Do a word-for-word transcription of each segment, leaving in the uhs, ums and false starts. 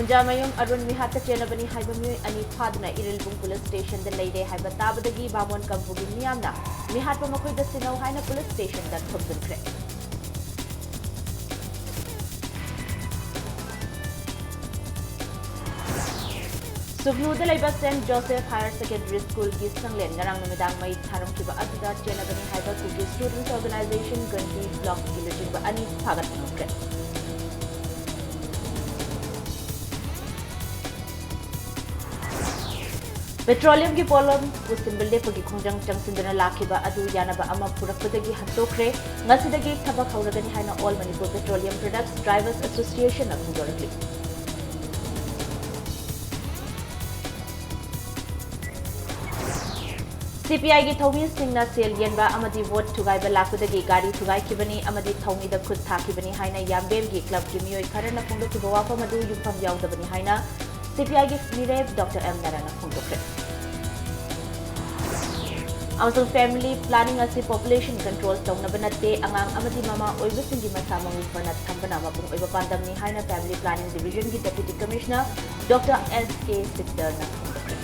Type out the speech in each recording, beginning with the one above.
ꯈꯨꯟꯖꯥꯃꯌꯨꯝ ꯑꯔꯨꯟ ꯃꯤꯍꯥꯠꯇ ꯆꯦꯟꯅꯕꯅꯤ ꯍꯥꯏꯕ ꯃꯤꯑꯣꯏ ꯑꯅꯤ ꯐꯥꯗꯨꯅ ꯏꯔꯤꯜꯕꯨꯡ ꯄꯨꯂꯤꯁ ꯁ꯭ꯇꯦꯁꯟꯗ ꯂꯩꯔꯦ ꯍꯥꯏꯕ ꯇꯥꯕꯗꯒꯤ ꯕꯥꯃꯣꯟ ꯀꯝꯄꯨꯒꯤ ꯃꯤꯌꯥꯝꯅ ꯃꯤꯍꯥꯠꯄ ꯃꯈꯣꯏꯗ ꯁꯤꯟꯅꯧ ꯍꯥꯏꯅ ꯄꯨꯂꯤꯁ ꯁ꯭ꯇꯦꯁꯟꯗ ꯊꯣꯝꯖꯤꯟꯈ꯭ꯔꯦ꯫ ꯁꯨꯒꯅꯨꯗ ꯂꯩꯕ ꯁꯦꯟꯠ ꯖꯣꯁꯦꯐ ꯍꯥꯌꯔ ꯁꯦꯀꯦꯟꯗꯔꯤ ꯁ꯭ꯀꯨꯜꯒꯤ ꯁꯪꯂꯦꯟ ꯉꯔꯥꯡ ꯅꯨꯃꯤꯗꯥꯡ ꯃꯩ ꯊꯥꯔꯝꯈꯤꯕ ꯑꯗꯨꯗ ꯆꯦꯟꯅꯕꯅꯤ ꯍꯥꯏꯕ ꯀꯨꯀꯤ ꯁ꯭ꯇꯨꯗꯦꯟꯠꯁ ꯑꯣꯔꯒꯅꯥꯏꯖꯦꯁꯟ ꯒꯟꯇꯤ ꯕ꯭ꯂꯣꯛꯀꯤ ꯂꯨꯆꯤꯡꯕ ꯑꯅꯤ ꯐꯥꯒꯠꯄ ꯉꯝꯈ꯭ꯔꯦ꯫ ꯄꯦꯇ꯭ꯔꯣꯂꯤꯌꯝꯒꯤ ꯄꯣꯠꯂꯝ ꯄꯨꯁꯤꯟꯕ ꯂꯦꯞꯄꯒꯤ ꯈꯣꯡꯖꯪ ꯆꯪꯁꯤꯟꯗꯨꯅ ꯂꯥꯛꯈꯤꯕ ꯑꯗꯨ ꯌꯥꯅꯕ ꯑꯃ ꯄꯨꯔꯛꯄꯗꯒꯤ ꯍꯟꯗꯣꯛꯈ꯭ꯔꯦ꯫ ꯉꯁꯤꯗꯒꯤ ꯊꯕꯛ ꯍꯧꯔꯒꯅꯤ ꯍꯥꯏꯅ All Manipur Petroleum Products Drivers Associationꯅ ꯐꯣꯡꯗꯣꯔꯛꯂꯤ꯫ ꯁꯤꯄꯤꯑꯥꯏꯒꯤ ꯊꯧꯃꯤꯁꯤꯡꯅ ꯁꯦꯜ ꯌꯦꯟꯕ ꯑꯃꯗꯤ ꯚꯣꯠ ꯊꯨꯒꯥꯏꯕ ꯂꯥꯛꯄꯗꯒꯤ ꯒꯥꯔꯤ ꯊꯨꯒꯥꯏꯈꯤꯕꯅꯤ ꯑꯃꯗꯤ ꯊꯧꯃꯤꯗ ꯈꯨꯠ ꯊꯥꯈꯤꯕꯅꯤ ꯍꯥꯏꯅ ꯌꯥꯝꯕꯦꯝꯒꯤ ꯀ꯭ꯂꯕꯀꯤ ꯃꯤꯑꯣꯏ ꯈꯔꯅ ꯐꯣꯡꯗꯣꯛꯈꯤꯕ ꯋꯥꯐꯝ ꯑꯗꯨ ꯌꯨꯝꯐꯝ ꯌꯥꯎꯗꯕꯅꯤ ꯍꯥꯏꯅ ꯁꯤꯄꯤꯑꯥꯏꯒꯤ ꯃꯤꯔꯦꯞ ꯗꯣꯛꯇꯔ ꯑꯦꯝ ꯅꯥꯔꯥꯅ ꯐꯣꯡꯗꯣꯛꯈ꯭ꯔꯦ꯫ ꯑꯃꯁꯨꯡ family planning ꯑꯁꯤ population control ꯇꯧꯅꯕ ꯅꯠꯇꯦ, ꯑꯉꯥꯡ ꯑꯃꯗꯤ ꯃꯃꯥ ꯑꯣꯏꯕꯁꯤꯡꯒꯤ ꯃꯁꯥ ꯃꯎ ꯐꯅ ꯊꯝꯕꯅ ꯃꯄꯨꯡ ꯑꯣꯏꯕ ꯄꯥꯟꯗꯝꯅꯤ ꯍꯥꯏꯅ Family Planning Divisionꯒꯤ Deputy Commissioner doctor S K ꯁꯤꯛꯗꯔꯅ ꯐꯣꯡꯗꯣꯛꯈ꯭ꯔꯦ꯫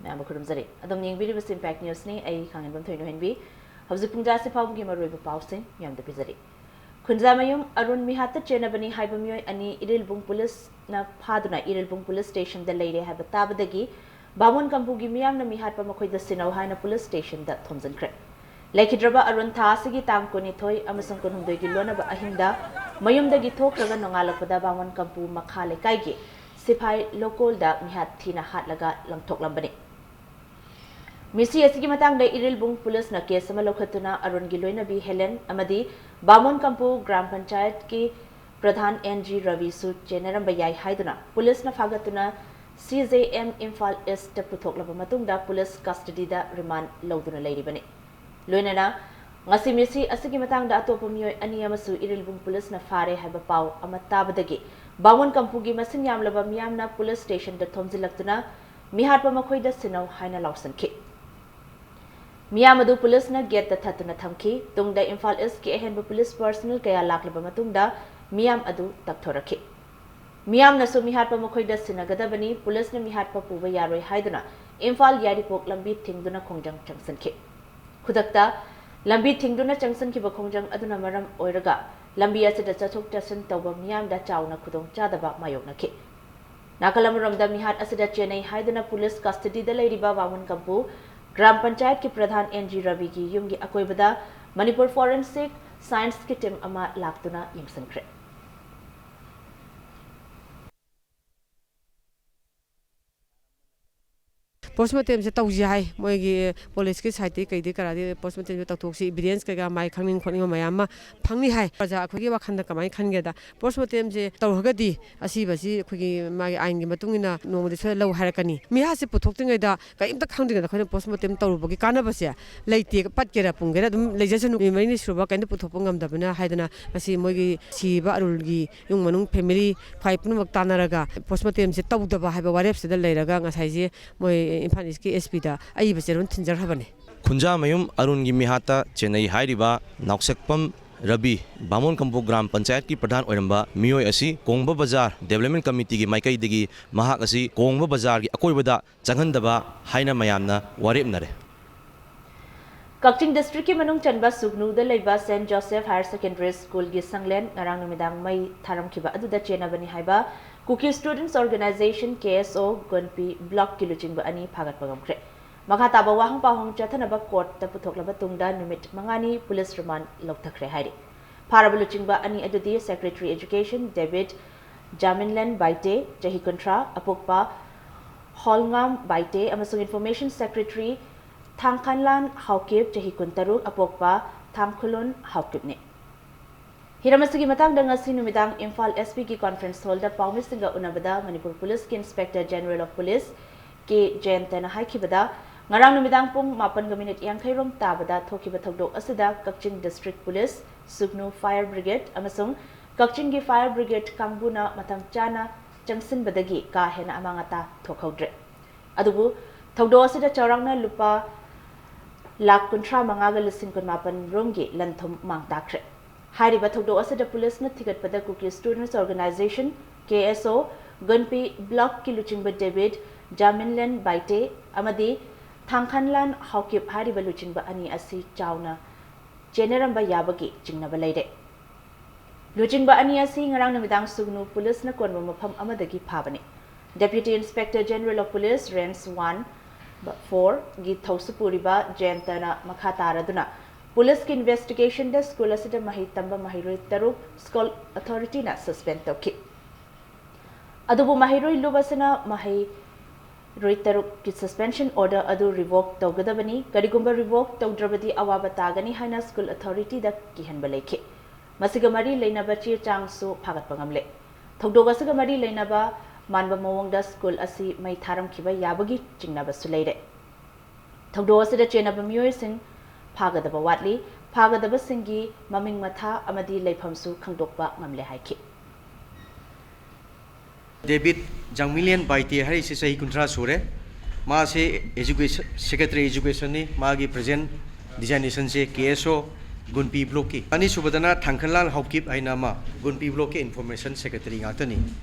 ꯃꯌꯥꯝꯕꯨ ꯈꯨꯔꯨꯝꯖꯔꯤ꯫ ꯑꯗꯨꯝ ꯌꯦꯡꯕꯤꯔꯤꯕꯁꯤ Impact Newsꯅꯤ꯫ ꯑꯩ ꯈꯥꯡꯍꯦꯟꯕꯝ ꯊꯣꯏꯅꯣꯍꯦꯟꯕꯤ꯫ ꯍꯧꯖꯤꯛ ꯄꯨꯡ ꯇꯔꯥꯁꯤ ꯐꯥꯎꯕꯒꯤ ꯃꯔꯨꯑꯣꯏꯕ ꯄꯥꯎꯁꯤꯡ ꯃꯌꯥꯝꯗ ꯄꯤꯖꯔꯤ꯫ ꯈꯨꯟꯖꯥꯃꯌꯨꯝ ꯑꯔꯨꯟ ꯃꯤꯍꯥꯠꯇ ꯆꯦꯟꯅꯕꯅꯤ ꯍꯥꯏꯕ ꯃꯤꯑꯣꯏ ꯑꯅꯤ ꯏꯔꯤꯜꯕꯨꯡ ꯄꯨꯂꯤꯁꯅ ꯐꯥꯗꯨꯅ ꯏꯔꯤꯜꯕꯨꯡ ꯄꯨꯂꯤꯁ ꯁ꯭ꯇꯦꯁꯟꯗ ꯂꯩꯔꯦ ꯍꯥꯏꯕ ꯇꯥꯕꯗꯒꯤ ꯕꯥꯃꯣꯟ ꯀꯝꯄꯨꯒꯤ ꯃꯤꯌꯥꯝꯅ ꯃꯤꯍꯥꯠꯄ ꯃꯈꯣꯏꯗ ꯁꯤꯟꯅꯧ ꯍꯥꯏꯅ ꯄꯨꯂꯤꯁ ꯁ꯭ꯇꯦꯁꯟꯗ ꯊꯣꯝꯖꯤꯟꯈ꯭ꯔꯦ꯫ ꯂꯩꯈꯤꯗ꯭ꯔꯕ ꯑꯔꯨꯟ ꯊꯥ ꯑꯁꯤꯒꯤ ꯇꯥꯡ ꯀꯨꯟꯅꯤꯊꯣꯏ ꯑꯃꯁꯨꯡ ꯀꯨꯟꯍꯨꯝꯗꯣꯏꯒꯤ ꯂꯣꯟꯅꯕ ꯑꯍꯤꯡꯗ ꯃꯌꯨꯝꯗꯒꯤ ꯊꯣꯛꯈ꯭ꯔꯒ ꯅꯣꯡꯉꯥꯜꯂꯛꯄꯗ ꯕꯥꯃꯣꯟ ꯀꯝꯄꯨ ꯃꯈꯥ ꯂꯩꯀꯥꯏꯒꯤ ꯁꯤꯐꯥꯏ ꯂꯣꯀꯣꯜꯗ ꯃꯤꯍꯥꯠ ꯊꯤꯅ ꯍꯥꯠꯂꯒ ꯂꯪꯊꯣꯛꯂꯝꯕꯅꯤ꯫ ꯃꯤꯁꯤ ꯑꯁꯤꯒꯤ ꯃꯇꯥꯡꯗ ꯏꯔꯤꯜꯕꯨꯡ ꯄꯨꯂꯤꯁꯅ ꯀꯦꯁ ꯑꯃ ꯂꯧꯈꯠꯇꯨꯅ ꯑꯔꯨꯟꯒꯤ ꯂꯣꯏꯅꯕꯤ ꯍꯦꯂꯦꯟ ꯑꯃꯗꯤ ꯕꯥꯃꯣꯟ ꯀꯝꯄꯨ ꯒ꯭ꯔꯥꯝ ꯄꯟꯆꯥꯌꯠꯀꯤ ꯄ꯭ꯔꯙꯥꯟ ꯑꯦꯟ ꯖꯤ ꯔꯕꯤꯁꯨ ꯆꯦꯟꯅꯔꯝꯕ ꯌꯥꯏ ꯍꯥꯏꯗꯨꯅ ꯄꯨꯂꯤꯁꯅ ꯐꯥꯒꯠꯇꯨꯅ ꯁꯤ ꯖꯦ ꯑꯦꯝ ꯏꯝꯐꯥꯜ ꯏꯁꯇ ꯄꯨꯊꯣꯛꯂꯕ ꯃꯇꯨꯡꯗ ꯄꯨꯂꯤꯁ ꯀꯁꯇꯗꯤꯗ ꯔꯤꯃꯥꯟ ꯂꯧꯗꯨꯅ ꯂꯩꯔꯤꯕꯅꯤ꯫ ꯂꯣꯏꯅꯅ ꯉꯁꯤ ꯃꯤꯁꯤ ꯑꯁꯤꯒꯤ ꯃꯇꯥꯡꯗ ꯑꯇꯣꯞꯄ ꯃꯤꯑꯣꯏ ꯑꯅꯤ ꯑꯃꯁꯨ ꯏꯔꯤꯜꯕꯨꯡ ꯄꯨꯂꯤꯁꯅ ꯐꯥꯔꯦ ꯍꯥꯏꯕ ꯄꯥꯎ ꯑꯃ ꯇꯥꯕꯗꯒꯤ ꯕꯥꯃꯣꯟ ꯀꯝꯄꯨꯒꯤ ꯃꯁꯤꯡ ꯌꯥꯝꯂꯕ ꯃꯤꯌꯥꯝꯅ ꯄꯨꯂꯤꯁ ꯁ꯭ꯇꯦꯁꯟꯗ ꯊꯣꯝꯖꯤꯜꯂꯛꯇꯨꯅ ꯃꯤꯍꯥꯠꯄ ꯃꯈꯣꯏꯗ ꯁꯤꯟꯅꯧ ꯍꯥꯏꯅ ꯂꯥꯎꯁꯟꯈꯤ꯫ ꯃꯤꯌꯥꯝ ꯑꯗꯨ ꯄꯨꯂꯤꯁꯅ ꯒꯦꯠꯇ ꯊꯠꯇꯨꯅ ꯊꯝꯈꯤ꯫ ꯇꯨꯡꯗ ꯏꯝꯐꯥꯜ ꯏꯁꯀꯤ ꯑꯍꯦꯟꯕ ꯄꯨꯂꯤꯁ ꯄꯔꯁꯅꯦꯜ ꯀꯌꯥ ꯂꯥꯛꯂꯕ ꯃꯇꯨꯡꯗ ꯃꯤꯌꯥꯝ ꯑꯗꯨ ꯇꯞꯊꯣꯔꯛꯈꯤ꯫ ꯃꯤꯌꯥꯝꯅꯁꯨ ꯃꯤꯍꯥꯠꯄ ꯃꯈꯣꯏꯗ ꯁꯤꯟꯅꯒꯗꯕꯅꯤ, ꯄꯨꯂꯤꯁꯅ ꯃꯤꯍꯥꯠꯄ ꯄꯨꯕ ꯌꯥꯔꯣꯏ ꯍꯥꯏꯗꯨꯅ ꯏꯝꯐꯥꯜ ꯌꯥꯏꯔꯤꯄꯣꯛ ꯂꯝꯕꯤ ꯊꯤꯡꯗꯨꯅ ꯈꯣꯡꯖꯪ ꯆꯪꯁꯤꯟꯈꯤ꯫ ꯈꯨꯗꯛꯇ ꯂꯝꯕꯤ ꯊꯤꯡꯗꯨꯅ ꯆꯪꯁꯤꯟꯈꯤꯕ ꯈꯣꯡꯖꯪ ꯑꯗꯨꯅ ꯃꯔꯝ ꯑꯣꯏꯔꯒ ꯂꯝꯕꯤ ꯑꯁꯤꯗ ꯆꯠꯊꯣꯛ ꯆꯠꯁꯤꯟ ꯇꯧꯕ ꯃꯤꯌꯥꯝꯗ ꯆꯥꯎꯅ ꯈꯨꯗꯣꯡꯆꯥꯗꯕ ꯃꯥꯌꯣꯛꯅꯈꯤ꯫ ꯅꯥꯀꯜ ꯑꯃꯔꯣꯝꯗ ꯃꯤꯍꯥꯠ ꯑꯁꯤꯗ ꯆꯦꯟꯅꯩ ꯍꯥꯏꯗꯨꯅ ꯄꯨꯂꯤꯁ ꯀꯁꯇꯗꯤꯗ ꯂꯩꯔꯤꯕ ꯕꯥꯃꯨꯟ ꯀꯝꯄꯨ ꯒ꯭ꯔꯥꯝ ꯄꯟꯆꯥꯌꯠꯀꯤ ꯄ꯭ꯔꯙꯥꯟ ꯑꯦꯟ ꯖꯤ ꯔꯕꯤꯒꯤ ꯌꯨꯝꯒꯤ ꯑꯀꯣꯏꯕꯗ ꯃꯅꯤꯄꯨꯔ ꯐꯣꯔꯦꯟꯁꯤꯛ ꯁꯥꯏꯟꯁꯀꯤ ꯇꯤꯝ ꯑꯃ ꯂꯥꯛꯇꯨꯅ ꯌꯦꯡꯁꯤꯟꯈ꯭ꯔꯦ꯫ ꯄꯣꯁꯃꯣꯔꯇꯦꯝꯁꯦ ꯇꯧꯁꯤ ꯍꯥꯏ, ꯃꯣꯏꯒꯤ ꯄꯨꯂꯤꯁꯀꯤ ꯁꯥꯏꯠꯇꯒꯤ ꯀꯩꯗꯒꯤ ꯀꯔꯥꯗꯤ ꯄꯣꯁꯃꯣꯔꯇꯦꯝꯁꯦ ꯇꯧꯊꯣꯛꯁꯤ, ꯏꯕꯤꯗꯦꯟꯁ ꯀꯩꯀꯥ ꯃꯥꯏ ꯈꯪꯅꯤꯡ ꯈꯣꯠꯅꯤꯡꯕ ꯃꯌꯥꯝ ꯑꯃ ꯐꯪꯅꯤ ꯍꯥꯏ꯫ ꯄ꯭ꯔꯖꯥ ꯑꯩꯈꯣꯏꯒꯤ ꯋꯥꯈꯜꯗ ꯀꯃꯥꯏꯅ ꯈꯟꯒꯦꯗ, ꯄꯣꯁꯃꯣꯔꯇꯦꯝꯁꯦ ꯇꯧꯔꯒꯗꯤ ꯑꯁꯤꯕꯁꯤ ꯑꯩꯈꯣꯏꯒꯤ ꯃꯥꯒꯤ ꯑꯥꯏꯟꯒꯤ ꯃꯇꯨꯡ ꯏꯟꯅ ꯅꯣꯡꯃꯗꯤ ꯁꯣꯏꯗꯅ ꯂꯧ ꯍꯥꯏꯔꯛꯀꯅꯤ꯫ ꯃꯤꯍꯥꯠꯁꯦ ꯄꯨꯊꯣꯛꯇ꯭ꯔꯤꯉꯩꯗ ꯀꯔꯤꯝꯇ ꯈꯪꯗ꯭ꯔꯤꯉꯩꯗ ꯑꯩꯈꯣꯏꯅ ꯄꯣꯁꯃꯣꯔꯇꯦꯝ ꯇꯧꯔꯨꯕꯒꯤ ꯀꯥꯟꯅꯕꯁꯦ ꯂꯩꯇꯦ꯫ ꯄꯠꯀꯦꯔꯥ ꯄꯨꯝꯒꯦꯔꯥ ꯑꯗꯨꯝ ꯂꯩꯖꯁꯅꯨ, ꯅꯨꯃꯤꯠ ꯃꯔꯤꯅꯤ ꯁꯨꯔꯕ ꯀꯔꯤꯝꯇ ꯄꯨꯊꯣꯛꯄ ꯉꯝꯗꯕꯅ ꯍꯥꯏꯗꯅ ꯉꯁꯤ ꯃꯣꯏꯒꯤ ꯁꯤꯕ ꯑꯔꯨꯜꯒꯤ ꯏꯃꯨꯡ ꯃꯅꯨꯡ ꯐꯦꯃꯤꯂꯤ ꯈ꯭ꯋꯥꯏ ꯄꯨꯝꯅꯃꯛ ꯇꯥꯟꯅꯔꯒ ꯄꯣꯁꯃꯣꯔꯇꯦꯝꯁꯦ ꯇꯧꯗꯕ ꯍꯥꯏꯕ ꯋꯥꯔꯦꯞꯁꯤꯗ ꯂꯩꯔꯒ ꯉꯁꯥꯏꯁꯦ ꯃꯣꯏ ꯏꯝꯐꯥꯜ ꯏꯁꯀꯤ ꯑꯦꯁ ꯄꯤꯗ ꯑꯏꯕ ꯆꯦꯔꯣꯜ ꯊꯤꯟꯖꯈ꯭ꯔꯕꯅꯤ꯫ ꯈꯨꯟꯖꯥꯃꯌꯨꯝ ꯑꯔꯨꯟꯒꯤ ꯃꯤꯍꯥꯠꯇ ꯆꯦꯟꯅꯩ ꯍꯥꯏꯔꯤꯕ ꯅꯥꯎꯁꯦꯛꯄꯝ ꯔꯕꯤ, ꯕꯥꯃꯣꯟ ꯀꯝꯄꯨ ꯒ꯭ꯔꯥꯝ ꯄꯟꯆꯥꯌꯠꯀꯤ ꯄ꯭ꯔꯙꯥꯟ ꯑꯣꯏꯔꯝꯕ ꯃꯤꯑꯣꯏ ꯑꯁꯤ ꯀꯣꯡꯕ ꯕꯖꯥꯔ ꯗꯦꯕꯂꯞꯃꯦꯟ ꯀꯃꯤꯇꯤꯒꯤ ꯃꯥꯏꯀꯩꯗꯒꯤ ꯃꯍꯥꯛ ꯑꯁꯤ ꯀꯣꯡꯕ ꯕꯖꯥꯔꯒꯤ ꯑꯀꯣꯏꯕꯗ ꯆꯪꯍꯟꯗꯕ ꯍꯥꯏꯅ ꯃꯌꯥꯝꯅ ꯋꯥꯔꯦꯞꯅꯔꯦ꯫ ꯀꯛꯆꯤꯡ ꯗꯤꯁꯇ꯭ꯔꯤꯛꯀꯤ ꯃꯅꯨꯡ ꯆꯟꯕ ꯁꯨꯒꯅꯨꯗ ꯂꯩꯕ ꯁꯦꯟꯠ ꯖꯣꯁꯦꯐ ꯍꯥꯌꯔ ꯁꯦꯀꯦꯟꯗꯔꯤ ꯁ꯭ꯀꯨꯜꯒꯤ ꯁꯪꯂꯦꯟ ꯉꯔꯥꯡ ꯅꯨꯃꯤꯗꯥꯡ ꯃꯩ ꯊꯥꯔꯝꯈꯤꯕ ꯑꯗꯨꯗ ꯆꯦꯟꯅꯕꯅꯤ ꯍꯥꯏꯕ ꯀꯨꯀꯤ ꯁ꯭ꯇꯨꯗꯦꯟꯠꯁ ꯑꯣꯔꯒꯅꯥꯏꯖꯦꯁꯟ, ꯀꯦ ꯑꯦꯁ ꯑꯣ, ꯒꯣꯟꯄꯤ ꯕ꯭ꯂꯣꯛꯀꯤ ꯂꯨꯆꯤꯡꯕ ꯑꯅꯤ ꯐꯥꯒꯠꯄ ꯉꯝꯈ꯭ꯔꯦ꯫ ꯃꯈꯥ ꯇꯥꯕ ꯋꯥꯍꯪ ꯄꯥꯎꯍꯪ ꯆꯠꯊꯅꯕ ꯀꯣꯔꯠꯇ ꯄꯨꯊꯣꯛꯂꯕ ꯇꯨꯡꯗ ꯅꯨꯃꯤꯠ ꯃꯉꯥꯅꯤ ꯄꯨꯂꯤꯁ ꯔꯤꯃꯥꯟꯗ ꯂꯧꯊꯈ꯭ꯔꯦ ꯍꯥꯏꯔꯤ꯫ ꯐꯥꯔꯕ ꯂꯨꯆꯤꯡꯕ ꯑꯅꯤ ꯑꯗꯨꯗꯤ ꯁꯦꯀ꯭ꯔꯦꯇꯔꯤ ꯑꯦꯖꯨꯀꯦꯁꯟ ꯗꯦꯕꯤꯠ ꯖꯥꯃꯤꯟꯂꯦꯟ ꯕꯥꯏꯇꯦ, ꯆꯍꯤ ꯀꯨꯟꯊ꯭ꯔꯥ, ꯑꯄꯣꯛꯄ ꯍꯣꯜꯉꯥꯝ ꯕꯥꯏꯇꯦ, ꯑꯃꯁꯨꯡ ꯏꯟꯐꯣꯔꯃꯦꯁꯟ ꯁꯦꯀ꯭ꯔꯦꯇꯔꯤ ꯊꯥꯡꯈꯥꯟꯂꯥꯟ ꯍꯥꯎꯀꯤꯞ, ꯆꯍꯤ ꯀꯨꯟꯇꯔꯨꯛ, ꯑꯄꯣꯛꯄ ꯊꯥꯡꯈꯨꯂꯨꯟ ꯍꯥꯎꯀꯤꯞꯅꯤ꯫ ꯍꯤꯔꯝ ꯑꯁꯤꯒꯤ ꯃꯇꯥꯡꯗ ꯉꯁꯤ ꯅꯨꯃꯤꯗꯥꯡ ꯏꯝꯐꯥꯜ ꯑꯦꯁ ꯄꯤꯒꯤ ꯀꯣꯟꯐꯔꯦꯟꯁ ꯍꯣꯜꯗ ꯄꯥꯎꯃꯤꯁꯤꯡꯒ ꯎꯅꯕꯗ ꯃꯅꯤꯄꯨꯔ ꯄꯨꯂꯤꯁꯀꯤ ꯏꯟꯁꯄꯦꯛꯇꯔ ꯖꯦꯅꯔꯦꯜ ꯑꯣꯐ ꯄꯨꯂꯤꯁ ꯀꯦ ꯖꯌꯟꯇꯅ ꯍꯥꯏꯈꯤꯕꯗ, ꯉꯔꯥꯡ ꯅꯨꯃꯤꯗꯥꯡ ꯄꯨꯡ ꯃꯥꯄꯟꯒ ꯃꯤꯅꯤꯠ ꯌꯥꯡꯈꯩ ꯔꯣꯝ ꯇꯥꯕꯗ ꯊꯣꯛꯈꯤꯕ ꯊꯧꯗꯣꯛ ꯑꯁꯤꯗ ꯀꯛꯆꯤꯡ ꯗꯤꯁꯇ꯭ꯔꯤꯛ ꯄꯨꯂꯤꯁ, ꯁꯨꯒꯅꯨ ꯐꯥꯌꯔ ꯕ꯭ꯔꯤꯒꯦꯗ ꯑꯃꯁꯨꯡ ꯀꯛꯆꯤꯡꯒꯤ ꯐꯥꯌꯔ ꯕ꯭ꯔꯤꯒꯦꯗ ꯀꯥꯡꯕꯨꯅ ꯃꯇꯝ ꯆꯥꯅ ꯆꯪꯁꯤꯟꯕꯗꯒꯤ ꯀꯥ ꯍꯦꯟꯅ ꯑꯃꯥꯡ ꯑꯇꯥ ꯊꯣꯛꯍꯧꯗ꯭ꯔꯦ꯫ ꯑꯗꯨꯕꯨ ꯊꯧꯗꯣꯛ ꯑꯁꯤꯗ ꯆꯥꯎꯔꯥꯛꯅ ꯂꯨꯄꯥ ꯂꯥꯈ ꯀꯨꯟꯊ꯭ꯔꯥ ꯃꯉꯥꯒ ꯂꯤꯁꯤꯡ ꯀꯨꯟꯃꯥꯄꯟ ꯔꯣꯝꯒꯤ ꯂꯟ-ꯊꯨꯝ ꯃꯥꯡ ꯇꯥꯛꯈ꯭ꯔꯦ꯫ ꯍꯥꯏꯔꯤꯕ ꯊꯧꯗꯣꯛ ꯑꯁꯤꯗ ꯄꯨꯂꯤꯁꯅ ꯊꯤꯒꯠꯄꯗ Kuki Students Organisation, K S O, ꯒꯨꯟꯄꯤ ꯕ꯭ꯂꯣꯛꯀꯤ ꯂꯨꯆꯤꯡꯕ ꯗꯦꯕꯤꯠ ꯖꯥꯃꯤꯟꯂꯦꯟ ꯕꯥꯏꯇꯦ ꯑꯃꯗꯤ ꯊꯥꯡꯈꯟꯂꯥꯟ ꯍꯥꯎꯀꯤꯞ ꯍꯥꯏꯔꯤꯕ ꯂꯨꯆꯤꯡꯕ ꯑꯅꯤ ꯑꯁꯤ ꯆꯥꯎꯅ ꯆꯦꯟꯅꯔꯝꯕ ꯌꯥꯕꯒꯤ ꯆꯤꯡꯅꯕ ꯂꯩꯔꯦ꯫ ꯂꯨꯆꯤꯡꯕ ꯑꯅꯤ ꯑꯁꯤ ꯉꯔꯥꯡ ꯅꯨꯃꯤꯗꯥꯡ ꯁꯨꯒꯅꯨ ꯄꯨꯂꯤꯁꯅ ꯀꯣꯟꯕ ꯃꯐꯝ ꯑꯃꯗꯒꯤ ꯐꯥꯕꯅꯤ꯫ Deputy Inspector General of Police, Range one, four ꯒꯤ ꯊꯧꯁꯨ ꯄꯨꯔꯤꯕ ꯖꯌꯟꯇꯅ ꯃꯈꯥ ꯇꯥꯔꯗꯨꯅ ꯄꯨꯂꯤꯁꯀꯤ investigationꯗ ꯁ꯭ꯀꯨꯜ ꯑꯁꯤꯗ ꯃꯍꯩ ꯇꯝꯕ ꯃꯍꯩꯔꯣꯏ ꯇꯔꯨꯛ ꯁ꯭ꯀꯨꯜ ꯑꯣꯊꯣꯔꯤꯇꯤꯅ suspend ꯇꯧꯈꯤ꯫ ꯑꯗꯨꯕꯨ ꯃꯍꯩꯔꯣꯏ ꯂꯨꯞ ꯑꯁꯤꯅ ꯃꯍꯩꯔꯣꯏ ꯇꯔꯨꯛꯀꯤ suspension order ꯑꯗꯨ revoke ꯇꯧꯒꯗꯕꯅꯤ, ꯀꯔꯤꯒꯨꯝꯕ revoke ꯇꯧꯗ꯭ꯔꯕꯗꯤ ꯑꯋꯥꯕ ꯇꯥꯒꯅꯤ ꯍꯥꯏꯅ ꯁ꯭ꯀꯨꯜ ꯑꯣꯊꯣꯔꯤꯇꯤꯗ ꯀꯤꯍꯟꯕ ꯂꯩꯈꯤ꯫ ꯃꯁꯤꯒ ꯃꯔꯤ ꯂꯩꯅꯕ ꯆꯦ ꯆꯥꯡꯁꯨ ꯐꯥꯒꯠꯄ ꯉꯝꯂꯦ꯫ ꯊꯧꯗꯣꯛ ꯑꯁꯤꯒ ꯃꯔꯤ ꯂꯩꯅꯕ ꯃꯥꯟꯕ ꯃꯑꯣꯡꯗ ꯁ꯭ꯀꯨꯜ ꯑꯁꯤ ꯃꯩ ꯊꯥꯔꯝꯈꯤꯕ ꯌꯥꯕꯒꯤ ꯆꯤꯡꯅꯕꯁꯨ ꯂꯩꯔꯦ꯫ ꯊꯧꯗꯣꯛ ꯑꯁꯤꯗ ꯆꯦꯟꯅꯕ ꯃꯤꯑꯣꯏꯁꯤꯡ ꯐꯥꯒꯗꯕ ꯋꯥꯠꯂꯤ꯫ ꯐꯥꯒꯗꯕꯁꯤꯡꯒꯤ ꯃꯃꯤꯡ ꯃꯊꯥ ꯑꯃꯗꯤ ꯂꯩꯐꯝꯁꯨ ꯈꯪꯗꯣꯛꯄ ꯉꯝꯂꯦ ꯍꯥꯏꯈꯤ꯫ ꯗꯦꯕꯤꯠ ꯖꯥꯡꯃꯤꯂꯤꯌꯟ ꯕꯥꯏꯇꯦ ꯍꯥꯏꯔꯤꯁꯤ ꯆꯍꯤ ꯀꯨꯟꯊ꯭ꯔꯥ ꯁꯨꯔꯦ꯫ ꯃꯥꯁꯤ education, secretary educationꯅꯤ꯫ ꯃꯥꯒꯤ present designationꯁꯦ K S O ꯒꯨꯟꯄꯤ ꯕ꯭ꯂꯣꯛꯀꯤ꯫ ꯑꯅꯤꯁꯨꯕꯗꯅ ꯊꯥꯡꯈꯟꯂꯥꯜ Haokip ꯍꯥꯏꯅ ꯑꯃ, ꯒꯨꯟꯄꯤ ꯕ꯭ꯂꯣꯛꯀꯤ information secretary ꯉꯥꯛꯇꯅꯤ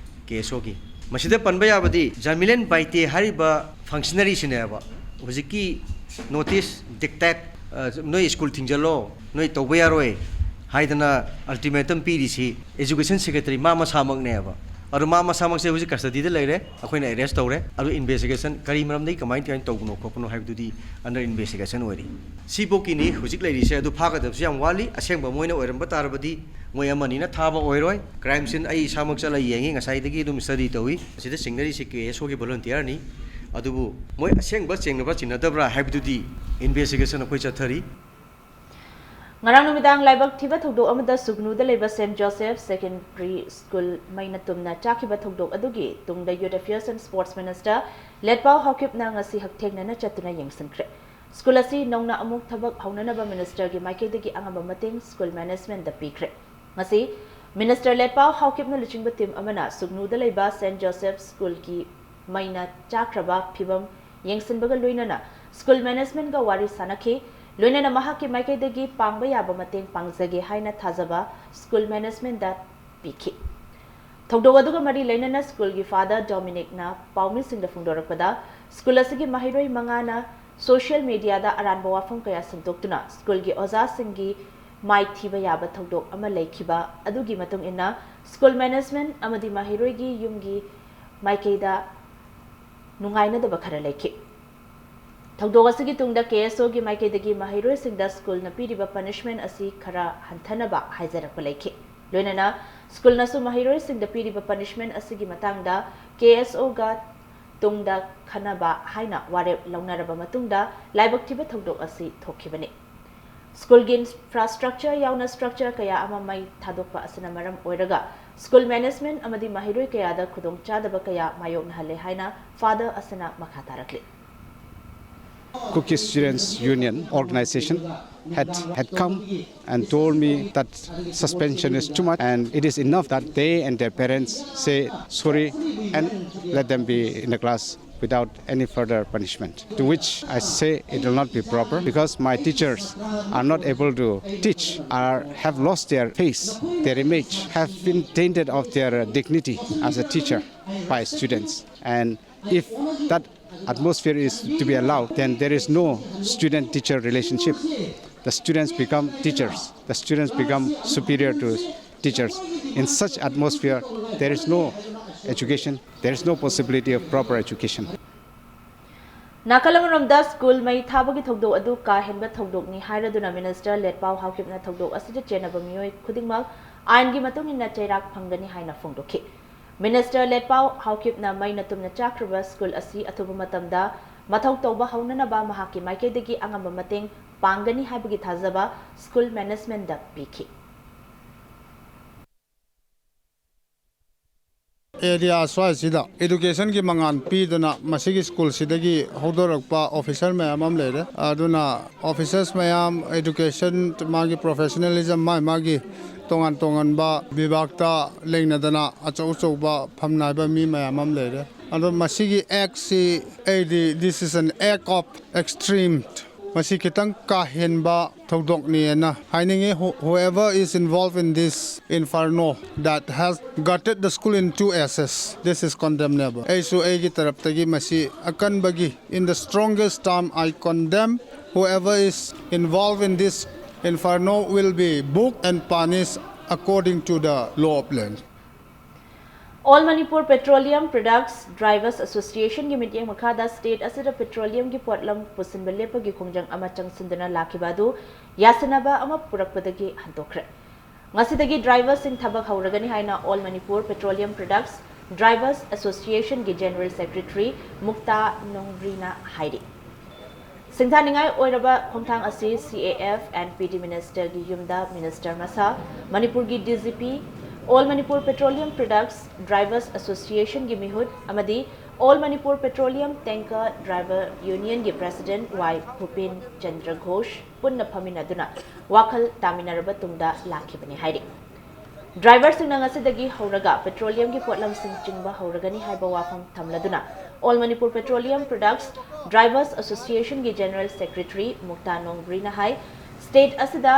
K S Oꯒꯤ꯫ ꯃꯁꯤꯗ ꯄꯟꯕ ꯌꯥꯕꯗꯤ ꯖꯥꯃꯤꯂꯦꯟ ꯕꯥꯏꯇꯦ ꯍꯥꯏꯔꯤꯕ functionaryꯁꯤꯅꯦꯕ ꯍꯧꯖꯤꯛꯀꯤ notice, dictate, ꯑ, ꯅꯣꯏ ꯁ꯭ꯀꯨꯜ ꯊꯤꯡꯖꯤꯜꯂꯣ, ꯅꯣꯏ ꯇꯧꯕ ꯌꯥꯔꯣꯏ ꯍꯥꯏꯗꯅ ultimatum ꯄꯤꯔꯤꯁꯤ education secretary ꯃꯥ ꯃꯁꯥꯃꯛꯅꯦꯕ꯫ ꯑꯗꯣ ꯃꯥ ꯃꯁꯥꯃꯛꯁꯦ ꯍꯧꯖꯤꯛ custody ꯗ ꯂꯩꯔꯦ, ꯑꯩꯈꯣꯏꯅ arrest ꯇꯧꯔꯦ꯫ ꯑꯗꯣ investigation ꯀꯔꯤ ꯃꯔꯝꯗꯒꯤ ꯀꯃꯥꯏꯅ ꯀꯃꯥꯏꯅ ꯇꯧꯕꯅꯣ ꯈꯣꯠꯄꯅꯣ ꯍꯥꯏꯕꯗꯨꯗꯤ under investigation ꯑꯣꯏꯔꯤ꯫ ꯁꯤꯐꯧꯀꯤꯅꯤ ꯍꯧꯖꯤꯛ ꯂꯩꯔꯤꯁꯦ꯫ ꯑꯗꯨ ꯐꯥꯒꯗꯕꯁꯨ ꯌꯥꯝ ꯋꯥꯠꯂꯤ꯫ ꯑꯁꯦꯡꯕ ꯃꯣꯏꯅ ꯑꯣꯏꯔꯝꯕ ꯇꯥꯔꯕꯗꯤ ꯃꯣꯏ ꯑꯃꯅꯤꯅ ꯊꯥꯕ ꯑꯣꯏꯔꯣꯏ꯫ Crime scene ꯑꯩ ꯏꯁꯥꯃꯛ ꯆꯠꯂ ꯌꯦꯡꯉꯤ, ꯉꯁꯥꯏꯗꯒꯤ ꯑꯗꯨꯝ study ꯇꯧꯏ꯫ ꯑꯁꯤꯗ ꯆꯤꯡꯅꯔꯤꯁꯦ K S Oꯒꯤ volunteerꯅꯤ꯫ ꯑꯗꯨꯕꯨ ꯃꯣꯏ ꯑꯁꯦꯡꯕ ꯆꯤꯡꯅꯕ ꯆꯤꯡꯅꯗꯕ꯭ꯔꯥ ꯍꯥꯏꯕꯗꯨꯗꯤ investigation ꯑꯩꯈꯣꯏ ꯆꯠꯊꯔꯤ꯫ ꯉꯔꯥꯡ ꯅꯨꯃꯤꯗꯥꯡ ꯂꯥꯏꯕꯛ ꯊꯤꯕ ꯊꯧꯗꯣꯛ ꯑꯃꯗ ꯁꯨꯒꯅꯨꯗ ꯂꯩꯕ Saint Joseph Secondary School ꯃꯩꯅ ꯇꯨꯝꯅ ꯆꯥꯛꯈꯤꯕ ꯊꯧꯗꯣꯛ ꯑꯗꯨꯒꯤ ꯇꯨꯡꯗ Youth Affairs and Sports Minister ꯂꯦꯠꯄꯥꯎ ꯍꯥꯎꯀꯤꯞꯅ ꯉꯁꯤ ꯍꯛꯊꯦꯡꯅꯅ ꯆꯠꯇꯨꯅ ꯌꯦꯡꯁꯤꯟꯈ꯭ꯔꯦ꯫ ꯁ꯭ꯀꯨꯜ ꯑꯁꯤ ꯅꯧꯅ ꯑꯃꯨꯛ ꯊꯕꯛ ꯍꯧꯅꯅꯕ ministerꯒꯤ ꯃꯥꯏꯀꯩꯗꯒꯤ ꯑꯉꯝꯕ ꯃꯇꯦꯡ ꯁ꯭ꯀꯨꯜ managementꯗ ꯄꯤꯈ꯭ꯔꯦ꯫ ꯉꯁꯤ minister ꯂꯦꯠꯄꯥꯎ ꯍꯥꯎꯀꯤꯞꯅ ꯂꯨꯆꯤꯡꯕ team ꯑꯃꯅ ꯁꯨꯒꯅꯨꯗ ꯂꯩꯕ Saint Joseph Schoolꯒꯤ ꯃꯩꯅ ꯆꯥꯛꯈ꯭ꯔꯕ ꯐꯤꯕꯝ ꯌꯦꯡꯁꯤꯟꯕꯒ ꯂꯣꯏꯅꯅ ꯁ꯭ꯀꯨꯜ ꯃꯦꯅꯦꯖꯃꯦꯟꯠꯀ ꯋꯥꯔꯤ ꯁꯥꯅꯈꯤ꯫ ꯂꯣꯏꯅꯅ ꯃꯍꯥꯛꯀꯤ ꯃꯥꯏꯀꯩꯗꯒꯤ ꯄꯥꯡꯕ ꯌꯥꯕ ꯃꯇꯦꯡ ꯄꯥꯡꯖꯒꯦ ꯍꯥꯏꯅ ꯊꯥꯖꯕ ꯁ꯭ꯀꯨꯜ ꯃꯦꯅꯦꯖꯃꯦꯟꯠꯇ ꯄꯤꯈꯤ꯫ ꯊꯧꯗꯣꯛ ꯑꯗꯨꯒ ꯃꯔꯤ ꯂꯩꯅꯅ ꯁ꯭ꯀꯨꯜꯒꯤ ꯐꯥꯗꯔ ꯗꯣꯃꯤꯅꯤꯛꯅ ꯄꯥꯎꯃꯤꯁꯤꯡꯗ ꯐꯣꯡꯗꯣꯔꯛꯄꯗ, ꯁ꯭ꯀꯨꯜ ꯑꯁꯤꯒꯤ ꯃꯍꯩꯔꯣꯏ ꯃꯉꯥꯅ ꯁꯣꯁꯤꯌꯦꯜ ꯃꯤꯗꯤꯌꯥꯗ ꯑꯔꯥꯟꯕ ꯋꯥꯐꯝ ꯀꯌꯥ ꯁꯟꯗꯣꯛꯇꯨꯅ ꯁ꯭ꯀꯨꯜꯒꯤ ꯑꯣꯖꯥꯁꯤꯡꯒꯤ ꯃꯥꯏ ꯊꯤꯕ ꯌꯥꯕ ꯊꯧꯗꯣꯛ ꯑꯃ ꯂꯩꯈꯤꯕ ꯑꯗꯨꯒꯤ ꯃꯇꯨꯡ ꯏꯟꯅ ꯁ꯭ꯀꯨꯜ ꯃꯦꯅꯦꯖꯃꯦꯟꯠ ꯑꯃꯗꯤ ꯃꯍꯩꯔꯣꯏꯒꯤ ꯌꯨꯝꯒꯤ ꯃꯥꯏꯀꯩꯗ ꯅꯨꯡꯉꯥꯏꯅꯗꯕ ꯈꯔ ꯂꯩꯈꯤ꯫ ꯊꯧꯗꯣꯛ ꯑꯁꯤꯒꯤ ꯇꯨꯡꯗ ꯀꯦ ꯑꯦꯁ ꯑꯣꯒꯤ ꯃꯥꯏꯀꯩꯗꯒꯤ ꯃꯍꯩꯔꯣꯏꯁꯤꯡꯗ ꯁ꯭ꯀꯨꯜꯅ ꯄꯤꯔꯤꯕ ꯄꯅꯤꯁꯃꯦꯟꯠ ꯑꯁꯤ ꯈꯔ ꯍꯟꯊꯅꯕ ꯍꯥꯏꯖꯔꯛꯄ ꯂꯩꯈꯤ꯫ ꯂꯣꯏꯅꯅ ꯁ꯭ꯀꯨꯜꯅꯁꯨ ꯃꯍꯩꯔꯣꯏꯁꯤꯡꯗ ꯄꯤꯔꯤꯕ ꯄꯅꯤꯁꯃꯦꯟꯠ ꯑꯁꯤꯒꯤ ꯃꯇꯥꯡꯗ ꯀꯦ ꯑꯦꯁ ꯑꯣꯒ ꯇꯨꯡꯗ ꯈꯟꯅꯕ ꯍꯥꯏꯅ ꯋꯥꯔꯦꯞ ꯂꯧꯅꯔꯕ ꯃꯇꯨꯡꯗ ꯂꯥꯏꯕꯛ ꯊꯤꯕ ꯊꯧꯗꯣꯛ ꯑꯁꯤ ꯊꯣꯛꯈꯤꯕꯅꯤ꯫ ꯁ꯭ꯀꯨꯜꯒꯤ ꯏꯟꯐ꯭ꯔꯥꯁ꯭ꯇ꯭ꯔꯛꯆꯔ ꯌꯥꯎꯅ ꯁ꯭ꯇ꯭ꯔꯛꯆꯔ ꯀꯌꯥ ꯑꯃ ꯃꯩ ꯊꯥꯗꯣꯛꯄ ꯑꯁꯤꯅ ꯃꯔꯝ ꯑꯣꯏꯔꯒ ꯁ꯭ꯀꯨꯜ ꯃꯦꯅꯦꯖꯃꯦꯟꯠ ꯑꯃꯗꯤ ꯃꯍꯩꯔꯣꯏ ꯀꯌꯥꯗ ꯈꯨꯗꯣꯡꯆꯥꯗꯕ ꯀꯌꯥ ꯃꯥꯌꯣꯛꯅꯍꯜꯂꯦ ꯍꯥꯏꯅ ꯐꯥꯗꯔ ꯑꯁꯤꯅ ꯃꯈꯥ ꯇꯥꯔꯛꯂꯤ꯫ Kuki Students Union organization had, had come and told me that suspension is too much and it is enough that they and their parents say sorry and let them be in the class without any further punishment. To which I say it will not be proper because my teachers are not able to teach, are, have lost their face, their image, have been tainted of their dignity as a teacher by students. And if that atmosphere is to be allowed, then there is no student-teacher relationship. The students become teachers. The students become superior to teachers. In such atmosphere, there is no education, there is no possibility of proper education. ꯅꯥꯀꯜ ꯑꯃꯔꯣꯝꯗ school ꯃꯩ ꯊꯥꯕꯒꯤ ꯊꯧꯗꯣꯛ ꯑꯗꯨ ꯀꯥ ꯍꯦꯟꯕ ꯊꯧꯗꯣꯛꯅꯤ ꯍꯥꯏꯔꯗꯨꯅ minister ꯂꯦꯠꯄꯥꯎ ꯍꯥꯎꯀꯤꯞꯅ ꯊꯧꯗꯣꯛ ꯑꯁꯤꯗ ꯆꯦꯟꯅꯕ ꯃꯤꯑꯣꯏ ꯈꯨꯗꯤꯡꯃꯛ ꯑꯥꯏꯟꯒꯤ ꯃꯇꯨꯡ ꯏꯟꯅ ꯆꯩꯔꯥꯛ ꯐꯪꯒꯅꯤ ꯍꯥꯏꯅ ꯐꯣꯡꯗꯣꯛꯈꯤ꯫ ꯃꯤꯅꯤꯁꯇꯔ ꯂꯦꯠꯄꯥꯎ ꯍꯥꯎꯀꯤꯞꯅ ꯃꯩꯅ ꯇꯨꯝꯅ ꯆꯥꯛꯈ꯭ꯔꯕ ꯁ꯭ꯀꯨꯜ ꯑꯁꯤ ꯑꯊꯨꯕ ꯃꯇꯝꯗ ꯃꯊꯧ ꯇꯧꯕ ꯍꯧꯅꯅꯕ ꯃꯍꯥꯛꯀꯤ ꯃꯥꯏꯀꯩꯗꯒꯤ ꯑꯉꯝꯕ ꯃꯇꯦꯡ ꯄꯥꯡꯒꯅꯤ ꯍꯥꯏꯕꯒꯤ ꯊꯥꯖꯕ ꯁ꯭ꯀꯨꯜ ꯃꯦꯅꯦꯖꯃꯦꯟꯠꯗ ꯄꯤꯈꯤ꯫ ꯑꯦꯔꯤꯌꯥ ꯁ꯭ꯋꯥꯏꯁꯤꯗ ꯏꯗꯨꯀꯦꯁꯟꯒꯤ ꯃꯉꯥꯜ ꯄꯤꯗꯨꯅ ꯃꯁꯤꯒꯤ ꯁ꯭ꯀꯨꯜꯁꯤꯗꯒꯤ ꯍꯧꯗꯣꯔꯛꯄ ꯑꯣꯐꯤꯁꯔ ꯃꯌꯥꯝ ꯑꯃ ꯂꯩꯔꯦ꯫ ꯑꯗꯨꯅ ꯑꯣꯐꯤꯁꯔꯁ ꯃꯌꯥꯝ, ꯏꯗꯨꯀꯦꯁꯟ, ꯃꯥꯒꯤ ꯄ꯭ꯔꯣꯐꯦꯁꯅꯦꯂꯤꯖꯝ, ꯃꯥꯒꯤ ꯃꯥꯒꯤ ꯇꯣꯉꯥꯟ ꯇꯣꯉꯥꯟꯕ ꯕꯤꯚꯥꯒꯇ ꯂꯩꯅꯗꯅ ꯑꯆꯧ ꯑꯆꯧꯕ ꯐꯝ ꯅꯥꯏꯕ ꯃꯤ ꯃꯌꯥꯝ ꯑꯃ ꯂꯩꯔꯦ꯫ ꯑꯗꯣ ꯃꯁꯤꯒꯤ ꯑꯦꯛꯁꯤ ꯑꯩꯗꯤ, this is an act of extreme, ꯃꯁꯤ ꯈꯤꯇꯪ ꯀꯥ ꯍꯦꯟꯕ ꯊꯧꯗꯣꯛꯅꯦꯅ ꯍꯥꯏꯅꯤꯡꯉꯤ꯫ Who- whoever is involved in this inferno that has gutted the school in two asses, this is condemnable. ꯑꯩꯁꯨ ꯑꯩꯒꯤ ꯇꯔꯞꯇꯒꯤ ꯃꯁꯤ ꯑꯀꯟꯕꯒꯤ, in the strongest term, I condemn. Whoever is involved in this inferno will be booked and punished according to the law of land. All Manipur Petroleum Products Drivers Association ꯒꯤ ꯃꯤꯠꯌꯦꯡ ꯃꯈꯥꯗ state ꯑꯁꯤꯗ petroleum ꯒꯤ ꯄꯣꯠꯂꯝ ꯄꯨꯁꯤꯟꯕ ꯂꯦꯞꯄꯒꯤ ꯈꯣꯡꯖꯪ ꯑꯃ ꯆꯪꯁꯤꯟꯗꯨꯅ ꯂꯥꯛꯈꯤꯕ ꯑꯗꯨ ꯌꯥꯁꯤꯟꯅꯕ ꯑꯃ ꯄꯨꯔꯛꯄꯗꯒꯤ ꯍꯟꯗꯣꯛꯈ꯭ꯔꯦ꯫ ꯉꯁꯤꯗꯒꯤ driver ꯁꯤꯡ ꯊꯕꯛ ꯍꯧꯔꯒꯅꯤ ꯍꯥꯏꯅ All Manipur Petroleum Products Drivers Association ꯒꯤ General Secretary ꯃꯨꯛꯇꯥ ꯅꯣꯡꯕ꯭ꯔꯤꯅ ꯍꯥꯏꯔꯤ꯫ ꯁꯤꯡꯊꯥꯅꯤꯡꯉꯥꯏ ꯑꯣꯏꯔꯕ ꯈꯣꯡꯊꯥꯡ ꯑꯁꯤ C A F and P D Minister ꯒꯤ ꯌꯨꯝꯗ Minister ꯃꯁꯥ, ꯃꯅꯤꯄꯨꯔꯒꯤ D G P, All Manipur Petroleum Products Drivers Association ꯒꯤ ꯃꯤꯍꯨꯠ ꯑꯃꯗꯤ All Manipur Petroleum Tanker Driver Union ꯒꯤ President Y ꯚꯨꯄꯦꯟ ꯆꯟꯗ꯭ꯔ ꯘꯣꯁ ꯄꯨꯟꯅ ꯐꯝꯃꯤꯟꯅꯗꯨꯅ ꯋꯥꯈꯜ ꯇꯥꯃꯤꯟꯅꯔꯕ ꯇꯨꯡꯗ ꯂꯥꯛꯈꯤꯕꯅꯤ ꯍꯥꯏꯔꯤ꯫ Driver ꯁꯤꯡꯅ ꯉꯁꯤꯗꯒꯤ ꯍꯧꯔꯒ petroleum ꯒꯤ ꯄꯣꯠꯂꯝꯁꯤꯡ ꯆꯤꯡꯕ ꯍꯧꯔꯒꯅꯤ ꯍꯥꯏꯕ ꯋꯥꯐꯝ ꯊꯝꯂꯗꯨꯅ All Manipur Petroleum Products Drivers Association ꯒꯤ General Secretary ꯃꯨꯛꯇꯥ ꯅꯣꯡꯕ꯭ꯔꯤꯅ ꯍꯥꯏ, state ꯑꯁꯤꯗ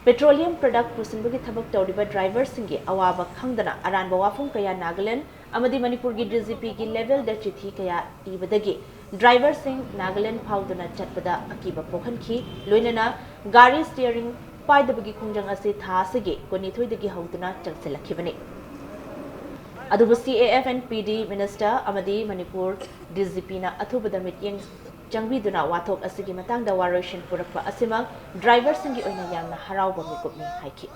petroleum product ꯄꯨꯁꯤꯟꯕꯒꯤ ꯊꯕꯛ ꯇꯧꯔꯤꯕ driver ꯁꯤꯡꯒꯤ ꯑꯋꯥꯕ ꯈꯪꯗꯅ ꯑꯔꯥꯟꯕ ꯋꯥꯐꯝ ꯀꯌꯥ ꯅꯥꯒꯥꯂꯦꯟꯗ ꯑꯃꯗꯤ ꯃꯅꯤꯄꯨꯔꯒꯤ D G P ꯒꯤ level ꯗ ꯆꯤꯊꯤ ꯀꯌꯥ ꯏꯕꯗꯒꯤ driver ꯁꯤꯡ ꯅꯥꯒꯥꯂꯦꯟꯗ ꯐꯥꯎꯗꯨꯅ ꯆꯠꯄꯗ ꯑꯀꯤꯕ ꯄꯣꯛꯍꯟꯈꯤ꯫ ꯂꯣꯏꯅꯅ ꯒꯥꯔꯤ steering ꯄꯥꯏꯗꯕꯒꯤ ꯈꯣꯡꯖꯪ ꯑꯁꯤ ꯊꯥ ꯑꯁꯤꯒꯤ ꯀꯨꯟꯅꯤꯊꯣꯏꯗꯒꯤ ꯍꯧꯗꯨꯅ ꯆꯪꯁꯤꯜꯂꯛꯈꯤꯕꯅꯤ꯫ ꯑꯗꯨꯕꯨ C A F and P D Minister ꯑꯃꯗꯤ ꯃꯅꯤꯄꯨꯔ D G P ꯅ ꯑꯊꯨꯕꯗ ꯃꯤꯠꯌꯦꯡ ꯆꯪꯕꯤꯗꯨꯅ ꯋꯥꯊꯣꯛ ꯑꯁꯤꯒꯤ ꯃꯇꯥꯡꯗ ꯋꯥꯔꯣꯏꯁꯤꯟ ꯄꯨꯔꯛꯄ ꯑꯁꯤꯃꯛ driver ꯁꯤꯡꯒꯤ ꯑꯣꯏꯅ ꯌꯥꯝꯅ ꯍꯔꯥꯎꯕ ꯃꯤꯀꯨꯞꯅꯤ ꯍꯥꯏꯈꯤ꯫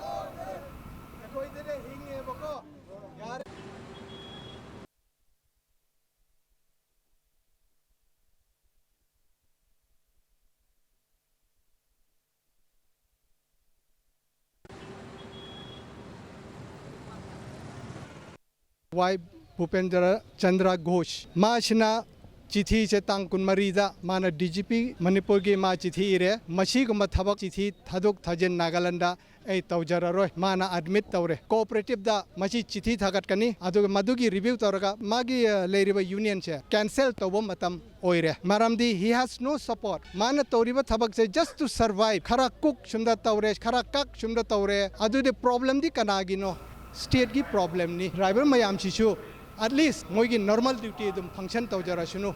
ꯋꯥꯏ ꯚꯨꯄꯦꯟꯗ꯭ꯔ ꯆꯟꯗ꯭ꯔ ꯘꯣꯁ, ꯃꯥꯁꯤꯅ ꯆꯤꯊꯤꯁꯦ ꯇꯥꯡ ꯀꯨꯟꯃꯔꯤꯗ ꯃꯥꯅ ꯗꯤ ꯖꯤ ꯄꯤ ꯃꯅꯤꯄꯨꯔꯒꯤ ꯃꯥ ꯆꯤꯊꯤ ꯏꯔꯦ꯫ ꯃꯁꯤꯒꯨꯝꯕ ꯊꯕꯛ, ꯆꯤꯊꯤ ꯊꯥꯗꯣꯛ ꯊꯥꯖꯤꯟ ꯅꯥꯒꯥꯂꯦꯟꯗ ꯑꯩ ꯇꯧꯖꯔꯔꯣꯏ, ꯃꯥꯅ ꯑꯦꯗꯃꯤꯠ ꯇꯧꯔꯦ꯫ ꯀꯣꯑꯣꯄꯔꯦꯇꯤꯚꯇ ꯃꯁꯤ ꯆꯤꯊꯤ ꯊꯥꯒꯠꯀꯅꯤ, ꯑꯗꯨꯒ ꯃꯗꯨꯒꯤ ꯔꯤꯚ꯭ꯌꯨ ꯇꯧꯔꯒ ꯃꯥꯒꯤ, ꯑ, ꯂꯩꯔꯤꯕ ꯌꯨꯅꯤꯌꯟꯁꯦ ꯀꯦꯟꯁꯦꯜ ꯇꯧꯕ ꯃꯇꯝ ꯑꯣꯏꯔꯦ꯫ ꯃꯔꯝꯗꯤ he has no support. ꯃꯥꯅ ꯇꯧꯔꯤꯕ ꯊꯕꯛꯁꯦ just to survive, ꯈꯔ ꯀꯨꯛ ꯁꯨꯝꯗ ꯇꯧꯔꯦ, ꯈꯔ ꯀꯛ ꯁꯨꯝꯗ ꯇꯧꯔꯦ꯫ ꯑꯗꯨꯗꯤ ꯄ꯭ꯔꯣꯕ꯭ꯂꯦꯝꯗꯤ ꯀꯅꯥꯒꯤꯅꯣ? ꯁ꯭ꯇꯦꯠꯀꯤ ꯄ꯭ꯔꯣꯕ꯭ꯂꯦꯝꯅꯤ꯫ ꯗ꯭ꯔꯥꯏꯚꯔ ꯃꯌꯥꯝꯁꯤꯁꯨ at least ꯃꯣꯏꯒꯤ ꯅꯣꯔꯃꯦꯜ ꯗ꯭ꯌꯨꯇꯤ ꯑꯗꯨꯝ ꯐꯪꯁꯟ ꯇꯧꯖꯔꯁꯅꯨ꯫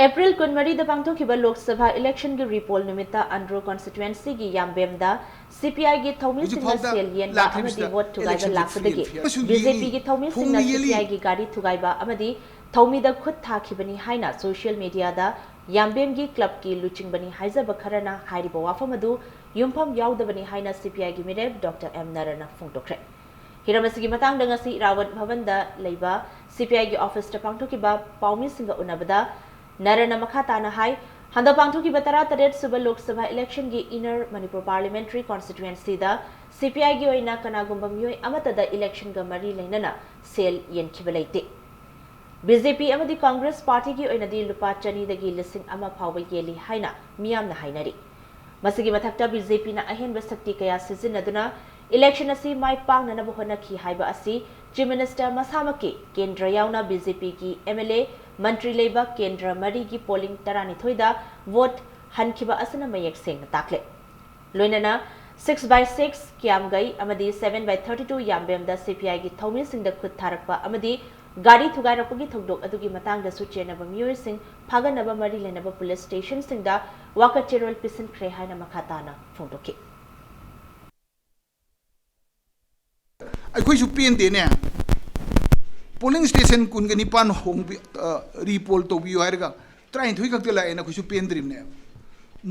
ꯑꯦꯄ꯭ꯔꯤꯜ ꯀꯨꯟꯃꯔꯤꯗ ꯄꯥꯡꯊꯣꯛꯈꯤꯕ ꯂꯣꯛ ꯁꯚꯥ ꯏꯂꯦꯛꯁꯟꯒꯤ ꯔꯤ ꯄꯣꯜ ꯅꯨꯃꯤꯠꯇ ꯑꯟꯗ꯭ꯔꯣ ꯀꯣꯟꯁꯇꯤꯇ꯭ꯋꯦꯟꯁꯤꯒꯤ ꯌꯥꯝꯕꯦꯝꯗ ꯁꯤ ꯄꯤ ꯑꯥꯏꯒꯤ ꯊꯧꯃꯤꯁꯤꯡꯅ ꯍꯧꯖꯤꯛꯐꯥꯎꯗ ꯁꯦꯜ ꯌꯦꯟꯕ ꯂꯥꯛꯇ꯭ꯔꯤꯕꯁꯤꯗ ꯑꯃꯗꯤ ꯚꯣꯠ ꯊꯨꯒꯥꯏꯕ election ꯂꯥꯛꯄꯗꯒꯤ fail, fail. ꯑꯃꯁꯨꯡ ꯕꯤ ꯖꯦ ꯌꯦꯡꯉꯤ, ꯄꯤꯒꯤ ꯊꯧꯃꯤꯁꯤꯡꯅ ꯊꯣꯡꯅ ꯁꯤ ꯄꯤ ꯌꯦꯜꯂꯤ꯫ ꯑꯥꯏꯒꯤ ꯒꯥꯔꯤ ꯊꯨꯒꯥꯏꯕ ꯑꯃꯗꯤ ꯊꯧꯃꯤꯗ ꯈꯨꯠ ꯊꯥꯈꯤꯕꯅꯤ ꯍꯥꯏꯅ ꯁꯣꯁꯤꯌꯦꯜ ꯃꯤꯗꯤꯌꯥꯗ ꯌꯥꯝꯕꯦꯝꯒꯤ ꯀ꯭ꯂꯕꯀꯤ ꯂꯨꯆꯤꯡꯕꯅꯤ ꯍꯥꯏꯖꯕ ꯈꯔꯅ ꯍꯥꯏꯔꯤꯕ ꯋꯥꯐꯝ ꯑꯗꯨ ꯌꯨꯝꯐꯝ ꯌꯥꯎꯗꯕꯅꯤ ꯍꯥꯏꯅ ꯁꯤ ꯄꯤ ꯑꯥꯏꯒꯤ ꯃꯤꯔꯦꯞ ꯗꯣꯛꯇꯔ ꯑꯦꯝ ꯅꯔꯅ ꯐꯣꯡꯗꯣꯛꯈ꯭ꯔꯦ꯫ ꯍꯤꯔꯝ ꯑꯁꯤꯒꯤ ꯃꯇꯥꯡꯗ ꯉꯁꯤ ꯏꯔꯥꯕꯣꯠ ꯚꯕꯟꯗ ꯂꯩꯕ ꯁꯤ ꯄꯤ ꯑꯥꯏꯒꯤ ꯑꯣꯐꯤꯁꯇ ꯄꯥꯡꯊꯣꯛꯈꯤꯕ ꯄꯥꯎꯃꯤꯁꯤꯡꯒ ꯎꯅꯕꯗ ꯅꯔꯅ ꯃꯈꯥ ꯇꯥꯅ ꯍꯥꯏ, ꯍꯟꯗꯛ ꯄꯥꯡꯊꯣꯛꯈꯤꯕ ꯇꯔꯥꯇꯔꯦꯠ ꯁꯨꯕ ꯂꯣꯛ ꯁꯚꯥ ꯏꯂꯦꯛꯁꯟꯒꯤ ꯏꯟꯅꯔ ꯃꯅꯤꯄꯨꯔ ꯄꯥꯔꯂꯤꯌꯥꯃꯦꯟꯇꯔꯤ ꯀꯣꯟꯁꯇꯤꯇ꯭ꯋꯦꯟꯁꯤꯗ ꯁꯤ ꯄꯤ ꯑꯥꯏꯒꯤ ꯑꯣꯏꯅ ꯀꯅꯥꯒꯨꯝꯕ ꯃꯤꯑꯣꯏ ꯑꯃꯠꯇꯗ ꯏꯂꯦꯛꯁꯟꯒ ꯃꯔꯤ ꯂꯩꯅꯅ ꯁꯦꯜ ꯌꯦꯟꯈꯤꯕ ꯂꯩꯇꯦ꯫ ꯕꯤ ꯖꯦ ꯄꯤ ꯑꯃꯗꯤ ꯀꯪꯒ꯭ꯔꯦꯁ ꯄꯥꯔꯇꯤꯒꯤ ꯑꯣꯏꯅꯗꯤ ꯂꯨꯄꯥ ꯆꯅꯤꯗꯒꯤ ꯂꯤꯁꯤꯡ ꯑꯃ ꯐꯥꯎꯕ ꯌꯦꯜꯂꯤ ꯍꯥꯏꯅ ꯃꯤꯌꯥꯝꯅ ꯍꯥꯏꯅꯔꯤ꯫ ꯃꯁꯤꯒꯤ ꯃꯊꯛꯇ ꯕꯤ ꯖꯦ ꯄꯤꯅ ꯑꯍꯦꯟꯕ ꯁꯛꯇꯤ ꯀꯌꯥ ꯁꯤꯖꯤꯟꯅꯗꯨꯅ ꯏꯂꯦꯛꯁꯟ ꯑꯁꯤ ꯃꯥꯏ ꯄꯥꯛꯅꯅꯕ ꯍꯣꯠꯅꯈꯤ ꯍꯥꯏꯕ ꯑꯁꯤ ꯆꯤꯐ ꯃꯤꯅꯤꯁꯇꯔ ꯃꯁꯥꯃꯛꯀꯤ ꯀꯦꯟꯗ꯭ꯔ ꯌꯥꯎꯅ ꯕꯤ ꯖꯦ ꯄꯤꯒꯤ ꯑꯦꯝ ꯑꯦꯜ ꯑꯦ, ꯃꯟꯇ꯭ꯔꯤ ꯂꯩꯕ ꯀꯦꯟꯗ꯭ꯔ ꯃꯔꯤꯒꯤ ꯄꯣꯂꯤꯡ ꯇꯔꯥꯅꯤꯊꯣꯏꯗ ꯚꯣꯠ ꯍꯟꯈꯤꯕ ꯑꯁꯤꯅ ꯃꯌꯦꯛ ꯁꯦꯡꯅ ꯇꯥꯛꯂꯦ꯫ ꯂꯣꯏꯅꯅ six by six ꯀꯤꯌꯥꯝꯒꯩ ꯑꯃꯗꯤ seven by thirty two ꯌꯥꯝꯕꯦꯝꯗ ꯁꯤ ꯄꯤ ꯑꯥꯏꯒꯤ ꯊꯧꯃꯤꯁꯤꯡꯗ ꯈꯨꯠ ꯊꯥꯔꯛꯄ ꯑꯃꯗꯤ ꯒꯥꯔꯤ ꯊꯨꯒꯥꯏꯔꯛꯄꯒꯤ ꯊꯧꯗꯣꯛ ꯑꯗꯨꯒꯤ ꯃꯇꯥꯡꯗꯁꯨ ꯆꯦꯟꯅꯕ ꯃꯤꯑꯣꯏꯁꯤꯡ ꯐꯥꯒꯠꯅꯕ ꯃꯔꯤ ꯂꯩꯅꯕ ꯄꯨꯂꯤꯁ ꯁ꯭ꯇꯦꯁꯟꯁꯤꯡꯗ ꯋꯥꯀꯠ ꯆꯦꯔꯣꯜ ꯄꯤꯁꯤꯟꯈ꯭ꯔꯦ ꯍꯥꯏꯅ ꯃꯈꯥ ꯇꯥꯅ ꯐꯣꯡꯗꯣꯛꯈꯤ꯫ ꯑꯩꯈꯣꯏꯁꯨ ꯄꯦꯟꯗꯦꯅꯦ꯫ ꯄꯣꯂꯤꯡ ꯁ꯭ꯇꯦꯁꯟ ꯀꯨꯟꯒ ꯅꯤꯄꯥꯟ ꯍꯣꯡꯕꯤ-, ꯑ, ꯔꯤ ꯄꯣꯜ ꯇꯧꯕꯤꯌꯨ ꯍꯥꯏꯔꯒ ꯇꯔꯥꯅꯤꯊꯣꯏ ꯈꯛꯇ ꯂꯥꯛꯑꯦꯅ ꯑꯩꯈꯣꯏꯁꯨ ꯄꯦꯟꯗ꯭ꯔꯤꯕꯅꯦ꯫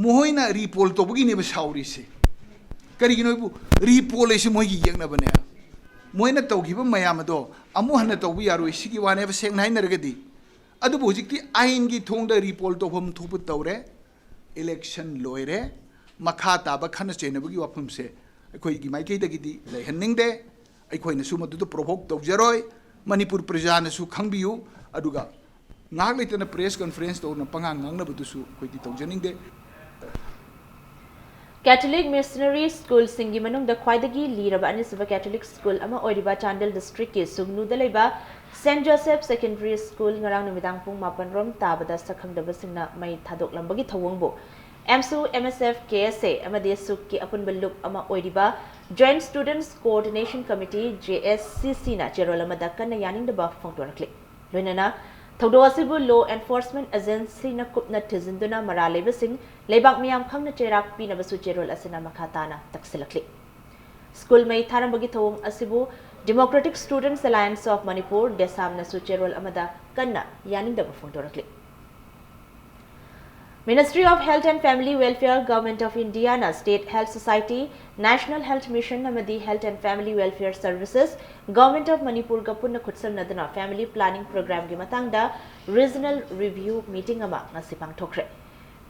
ꯃꯈꯣꯏꯅ ꯔꯤ ꯄꯣꯜ ꯇꯧꯕꯒꯤꯅꯦꯕ ꯁꯥꯎꯔꯤꯁꯦ꯫ ꯀꯔꯤꯒꯤꯅꯣ ꯍꯥꯏꯕꯨ ꯔꯤ ꯄꯣꯜ ꯍꯥꯏꯁꯤ ꯃꯣꯏꯒꯤ ꯌꯦꯛꯅꯕꯅꯦ꯫ ꯃꯣꯏꯅ ꯇꯧꯈꯤꯕ ꯃꯌꯥꯝ ꯑꯗꯣ ꯑꯃꯨꯛ ꯍꯟꯅ ꯇꯧꯕ ꯌꯥꯔꯣꯏ, ꯁꯤꯒꯤ ꯋꯥꯅꯦꯕ ꯁꯦꯡꯅ ꯍꯥꯏꯅꯔꯒꯗꯤ꯫ ꯑꯗꯨꯕꯨ ꯍꯧꯖꯤꯛꯇꯤ ꯑꯥꯏꯟꯒꯤ ꯊꯣꯡꯗ ꯔꯤ ꯄꯣꯜ ꯇꯧꯐꯝ ꯊꯣꯛꯄ ꯇꯧꯔꯦ꯫ ꯏꯂꯦꯛꯁꯟ ꯂꯣꯏꯔꯦ꯫ ꯃꯈꯥ ꯇꯥꯕ ꯈꯠꯅ ꯆꯩꯅꯕꯒꯤ ꯋꯥꯐꯝꯁꯦ ꯑꯩꯈꯣꯏꯒꯤ ꯃꯥꯏꯀꯩꯗꯒꯤꯗꯤ ꯂꯩꯍꯟꯅꯤꯡꯗꯦ꯫ ꯑꯩꯈꯣꯏꯅꯁꯨ ꯃꯗꯨꯗ ꯄ꯭ꯔꯣꯚꯣꯛ ꯇꯧꯖꯔꯣꯏ꯫ ꯃꯅꯤꯄꯨꯔ ꯄ꯭ꯔꯖꯥꯅꯁꯨ ꯈꯪꯕꯤꯌꯨ꯫ ꯑꯗꯨꯒ ꯉꯥꯏꯍꯥꯛ ꯂꯩꯇꯅ ꯄ꯭ꯔꯦꯁ ꯀꯟꯐꯔꯦꯟꯁ ꯇꯧꯗꯨꯅ ꯄꯉꯥꯡ ꯉꯥꯡꯅꯕꯗꯨꯁꯨ ꯑꯩꯈꯣꯏꯗꯤ ꯇꯧꯖꯅꯤꯡꯗꯦ꯫ ꯀꯦꯊꯣꯂꯤꯛ ꯃꯤꯁꯅꯔꯤ ꯁ꯭ꯀꯨꯜꯁꯤꯡꯒꯤ ꯃꯅꯨꯡꯗ ꯈ꯭ꯋꯥꯏꯗꯒꯤ ꯂꯤꯔꯕ ꯑꯅꯤꯁꯨꯕ ꯀꯦꯊꯣꯂꯤꯛ ꯁ꯭ꯀꯨꯜ ꯑꯃ ꯑꯣꯏꯔꯤꯕ ꯆꯥꯟꯗꯦꯜ ꯗꯤꯁꯇ꯭ꯔꯤꯛꯀꯤ ꯁꯨꯒꯅꯨꯗ ꯂꯩꯕ ꯁꯦꯟꯠ ꯖꯣꯁꯦꯐ ꯁꯦꯀꯦꯟꯗꯔꯤ ꯁ꯭ꯀꯨꯜ ꯉꯔꯥꯡ ꯅꯨꯃꯤꯗꯥꯡ ꯄꯨꯡ ꯃꯥꯄꯟ ꯔꯣꯝ ꯇꯥꯕꯗ ꯁꯛꯈꯪꯗꯕꯁꯤꯡꯅ ꯃꯩ ꯊꯥꯗꯣꯛꯂꯝꯕꯒꯤ ꯊꯧꯑꯣꯡꯕꯨ ꯑꯦꯝꯁꯨ, ꯑꯦꯝ ꯑꯦꯁ ꯑꯦꯐ, ꯀꯦ ꯑꯦꯁ ꯑꯦ ꯑꯃꯗꯤ ꯁꯨꯛꯀꯤ ꯑꯄꯨꯟꯕ ꯂꯨꯞ ꯑꯃ ꯑꯣꯏꯔꯤꯕ Joint Students Coordination Committee, J S C C ꯅ ꯆꯦꯔꯣꯜ ꯑꯃꯗ ꯀꯟꯅ ꯌꯥꯅꯤꯡꯗꯕ ꯐꯣꯡꯗꯣꯔꯛꯂꯤ꯫ ꯂꯣꯏꯅꯅ ꯊꯧꯗꯣꯛ ꯑꯁꯤꯕꯨ law enforcement agency ꯅ ꯀꯨꯞꯅ ꯊꯤꯖꯤꯟꯗꯨꯅ ꯃꯔꯥꯜ ꯂꯩꯕꯁꯤꯡ ꯂꯩꯕꯥꯛ ꯃꯤꯌꯥꯝ ꯈꯪꯅ ꯆꯩꯔꯥꯛ ꯄꯤꯅꯕꯁꯨ ꯆꯦꯔꯣꯜ ꯑꯁꯤꯅ ꯃꯈꯥ ꯇꯥꯅ ꯇꯛꯁꯤꯜꯂꯛꯂꯤ꯫ ꯁ꯭ꯀꯨꯜ ꯃꯩ ꯊꯥꯔꯝꯕꯒꯤ ꯊꯧꯑꯣꯡ ꯑꯁꯤꯕꯨ Democratic Students Alliance of Manipur, ꯗꯦꯁꯥꯝꯅꯁꯨ ꯆꯦꯔꯣꯜ ꯑꯃꯗ ꯀꯟꯅ ꯌꯥꯅꯤꯡꯗꯕ ꯐꯣꯡꯗꯣꯔꯛꯂꯤ꯫ Ministry of Health and Family Welfare, Government of India ꯅ State Health Society, National Health Mission ꯑꯃꯗꯤ Health and Family Welfare Services, Government of Manipur ꯒ ꯄꯨꯟꯅ ꯈꯨꯠꯁꯝꯅꯗꯨꯅ Family Planning Program ꯒꯤ ꯃꯇꯥꯡꯗ Regional Review Meeting ꯑꯃ ꯉꯁꯤ ꯄꯥꯡꯊꯣꯛꯈ꯭ꯔꯦ꯫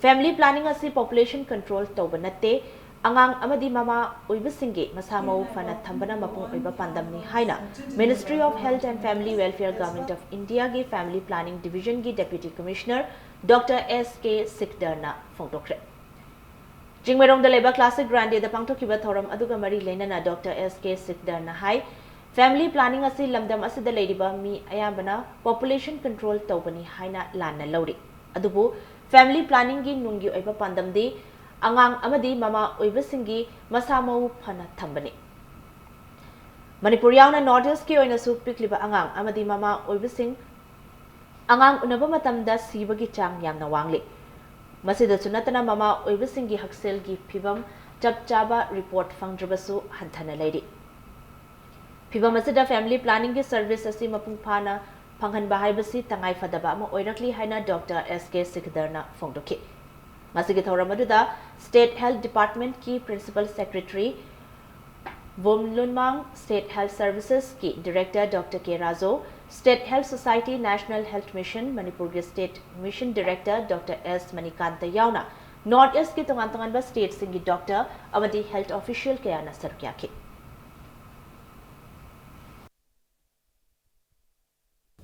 Family planning ꯑꯁꯤ population control ꯇꯧꯕ ꯅꯠꯇꯦ, ꯑꯉꯥꯡ ꯑꯃꯗꯤ ꯃꯃꯥ ꯑꯣꯏꯕꯁꯤꯡꯒꯤ ꯃꯁꯥ ꯃꯎ ꯐꯅ ꯊꯝꯕꯅ ꯃꯄꯨꯡ ꯑꯣꯏꯕ ꯄꯥꯟꯗꯝꯅꯤ ꯍꯥꯏꯅ Ministry of Health and Family Welfare, Government of India ꯒꯤ Family Planning Division ꯒꯤ Deputy Commissioner Doctor S K ꯁꯤꯛꯗꯔꯅ ꯐꯣꯡꯗꯣꯛꯈ꯭ꯔꯦ꯫ ꯆꯤꯡꯃꯩꯔꯣꯡꯗ ꯂꯩꯕ Classic Grande ꯗ ꯄꯥꯡꯊꯣꯛꯈꯤꯕ ꯊꯧꯔꯝ ꯑꯗꯨꯒ ꯃꯔꯤ ꯂꯩꯅꯅ Doctor S K ꯁꯤꯛꯗꯔꯅ ꯍꯥꯏ, Family planning ꯑꯁꯤ ꯂꯝꯗꯝ ꯑꯁꯤꯗ ꯂꯩꯔꯤꯕ ꯃꯤ ꯑꯌꯥꯝꯕꯅ population control ꯇꯧꯕꯅꯤ ꯍꯥꯏꯅ ꯂꯥꯟꯅ ꯂꯧꯔꯤ꯫ ꯑꯗꯨꯕꯨ family planning ꯒꯤ ꯅꯨꯡꯒꯤ ꯑꯣꯏꯕ ꯄꯥꯟꯗꯝꯗꯤ ꯑꯉꯥꯡ ꯑꯃꯗꯤ ꯃꯃꯥ ꯑꯣꯏꯕꯁꯤꯡꯒꯤ ꯃꯁꯥ ꯃꯎ ꯐꯅ ꯊꯝꯕꯅꯤ꯫ ꯃꯅꯤꯄꯨꯔ ꯌꯥꯎꯅ North East ꯀꯤ ꯑꯣꯏꯅꯁꯨ ꯄꯤꯛꯂꯤꯕ ꯑꯉꯥꯡ ꯑꯃꯗꯤ ꯃꯃꯥ ꯑꯣꯏꯕꯁꯤꯡ ꯑꯉꯥꯡ ꯎꯅꯕ ꯃꯇꯝꯗ ꯁꯤꯕꯒꯤ ꯆꯥꯡ ꯌꯥꯝꯅ ꯋꯥꯡꯂꯤ꯫ ꯃꯁꯤꯗꯁꯨ ꯅꯠꯇꯅ ꯃꯃꯥ ꯑꯣꯏꯕꯁꯤꯡꯒꯤ ꯍꯛꯁꯦꯜꯒꯤ ꯐꯤꯕꯝ ꯆꯞ ꯆꯥꯕ report ꯐꯪꯗ꯭ꯔꯕꯁꯨ ꯍꯟꯊꯅ ꯂꯩꯔꯤ꯫ ꯐꯤꯕꯝ ꯑꯁꯤꯗ family planning ꯒꯤ service ꯑꯁꯤ ꯃꯄꯨꯡ ꯐꯥꯅ ꯐꯪꯍꯟꯕ ꯍꯥꯏꯕꯁꯤ ꯇꯉꯥꯏ ꯐꯗꯕ ꯑꯃ ꯑꯣꯏꯔꯛꯂꯤ ꯍꯥꯏꯅ Doctor S K ꯁꯤꯛꯗꯔꯅ ꯐꯣꯡꯗꯣꯛꯈꯤ꯫ ꯉꯁꯤꯒꯤ ꯊꯧꯔꯝ ꯑꯗꯨꯗ State Health Department ꯀꯤ Principal Secretary Vumlunmang, State Health Services ꯀꯤ Director Doctor K Raju, State Health Society, National Health Mission ꯃꯅꯤꯄꯨꯔꯒꯤ State Mission Director Doctor S Manikanta ꯌꯥꯎꯅ North East ꯀꯤ ꯇꯣꯉꯥꯟ ꯇꯣꯉꯥꯟꯕ state ꯁꯤꯡꯒꯤ doctor ꯑꯃꯗꯤ health official ꯀꯌꯥꯅ ꯁꯔꯨꯛ ꯌꯥꯈꯤ꯫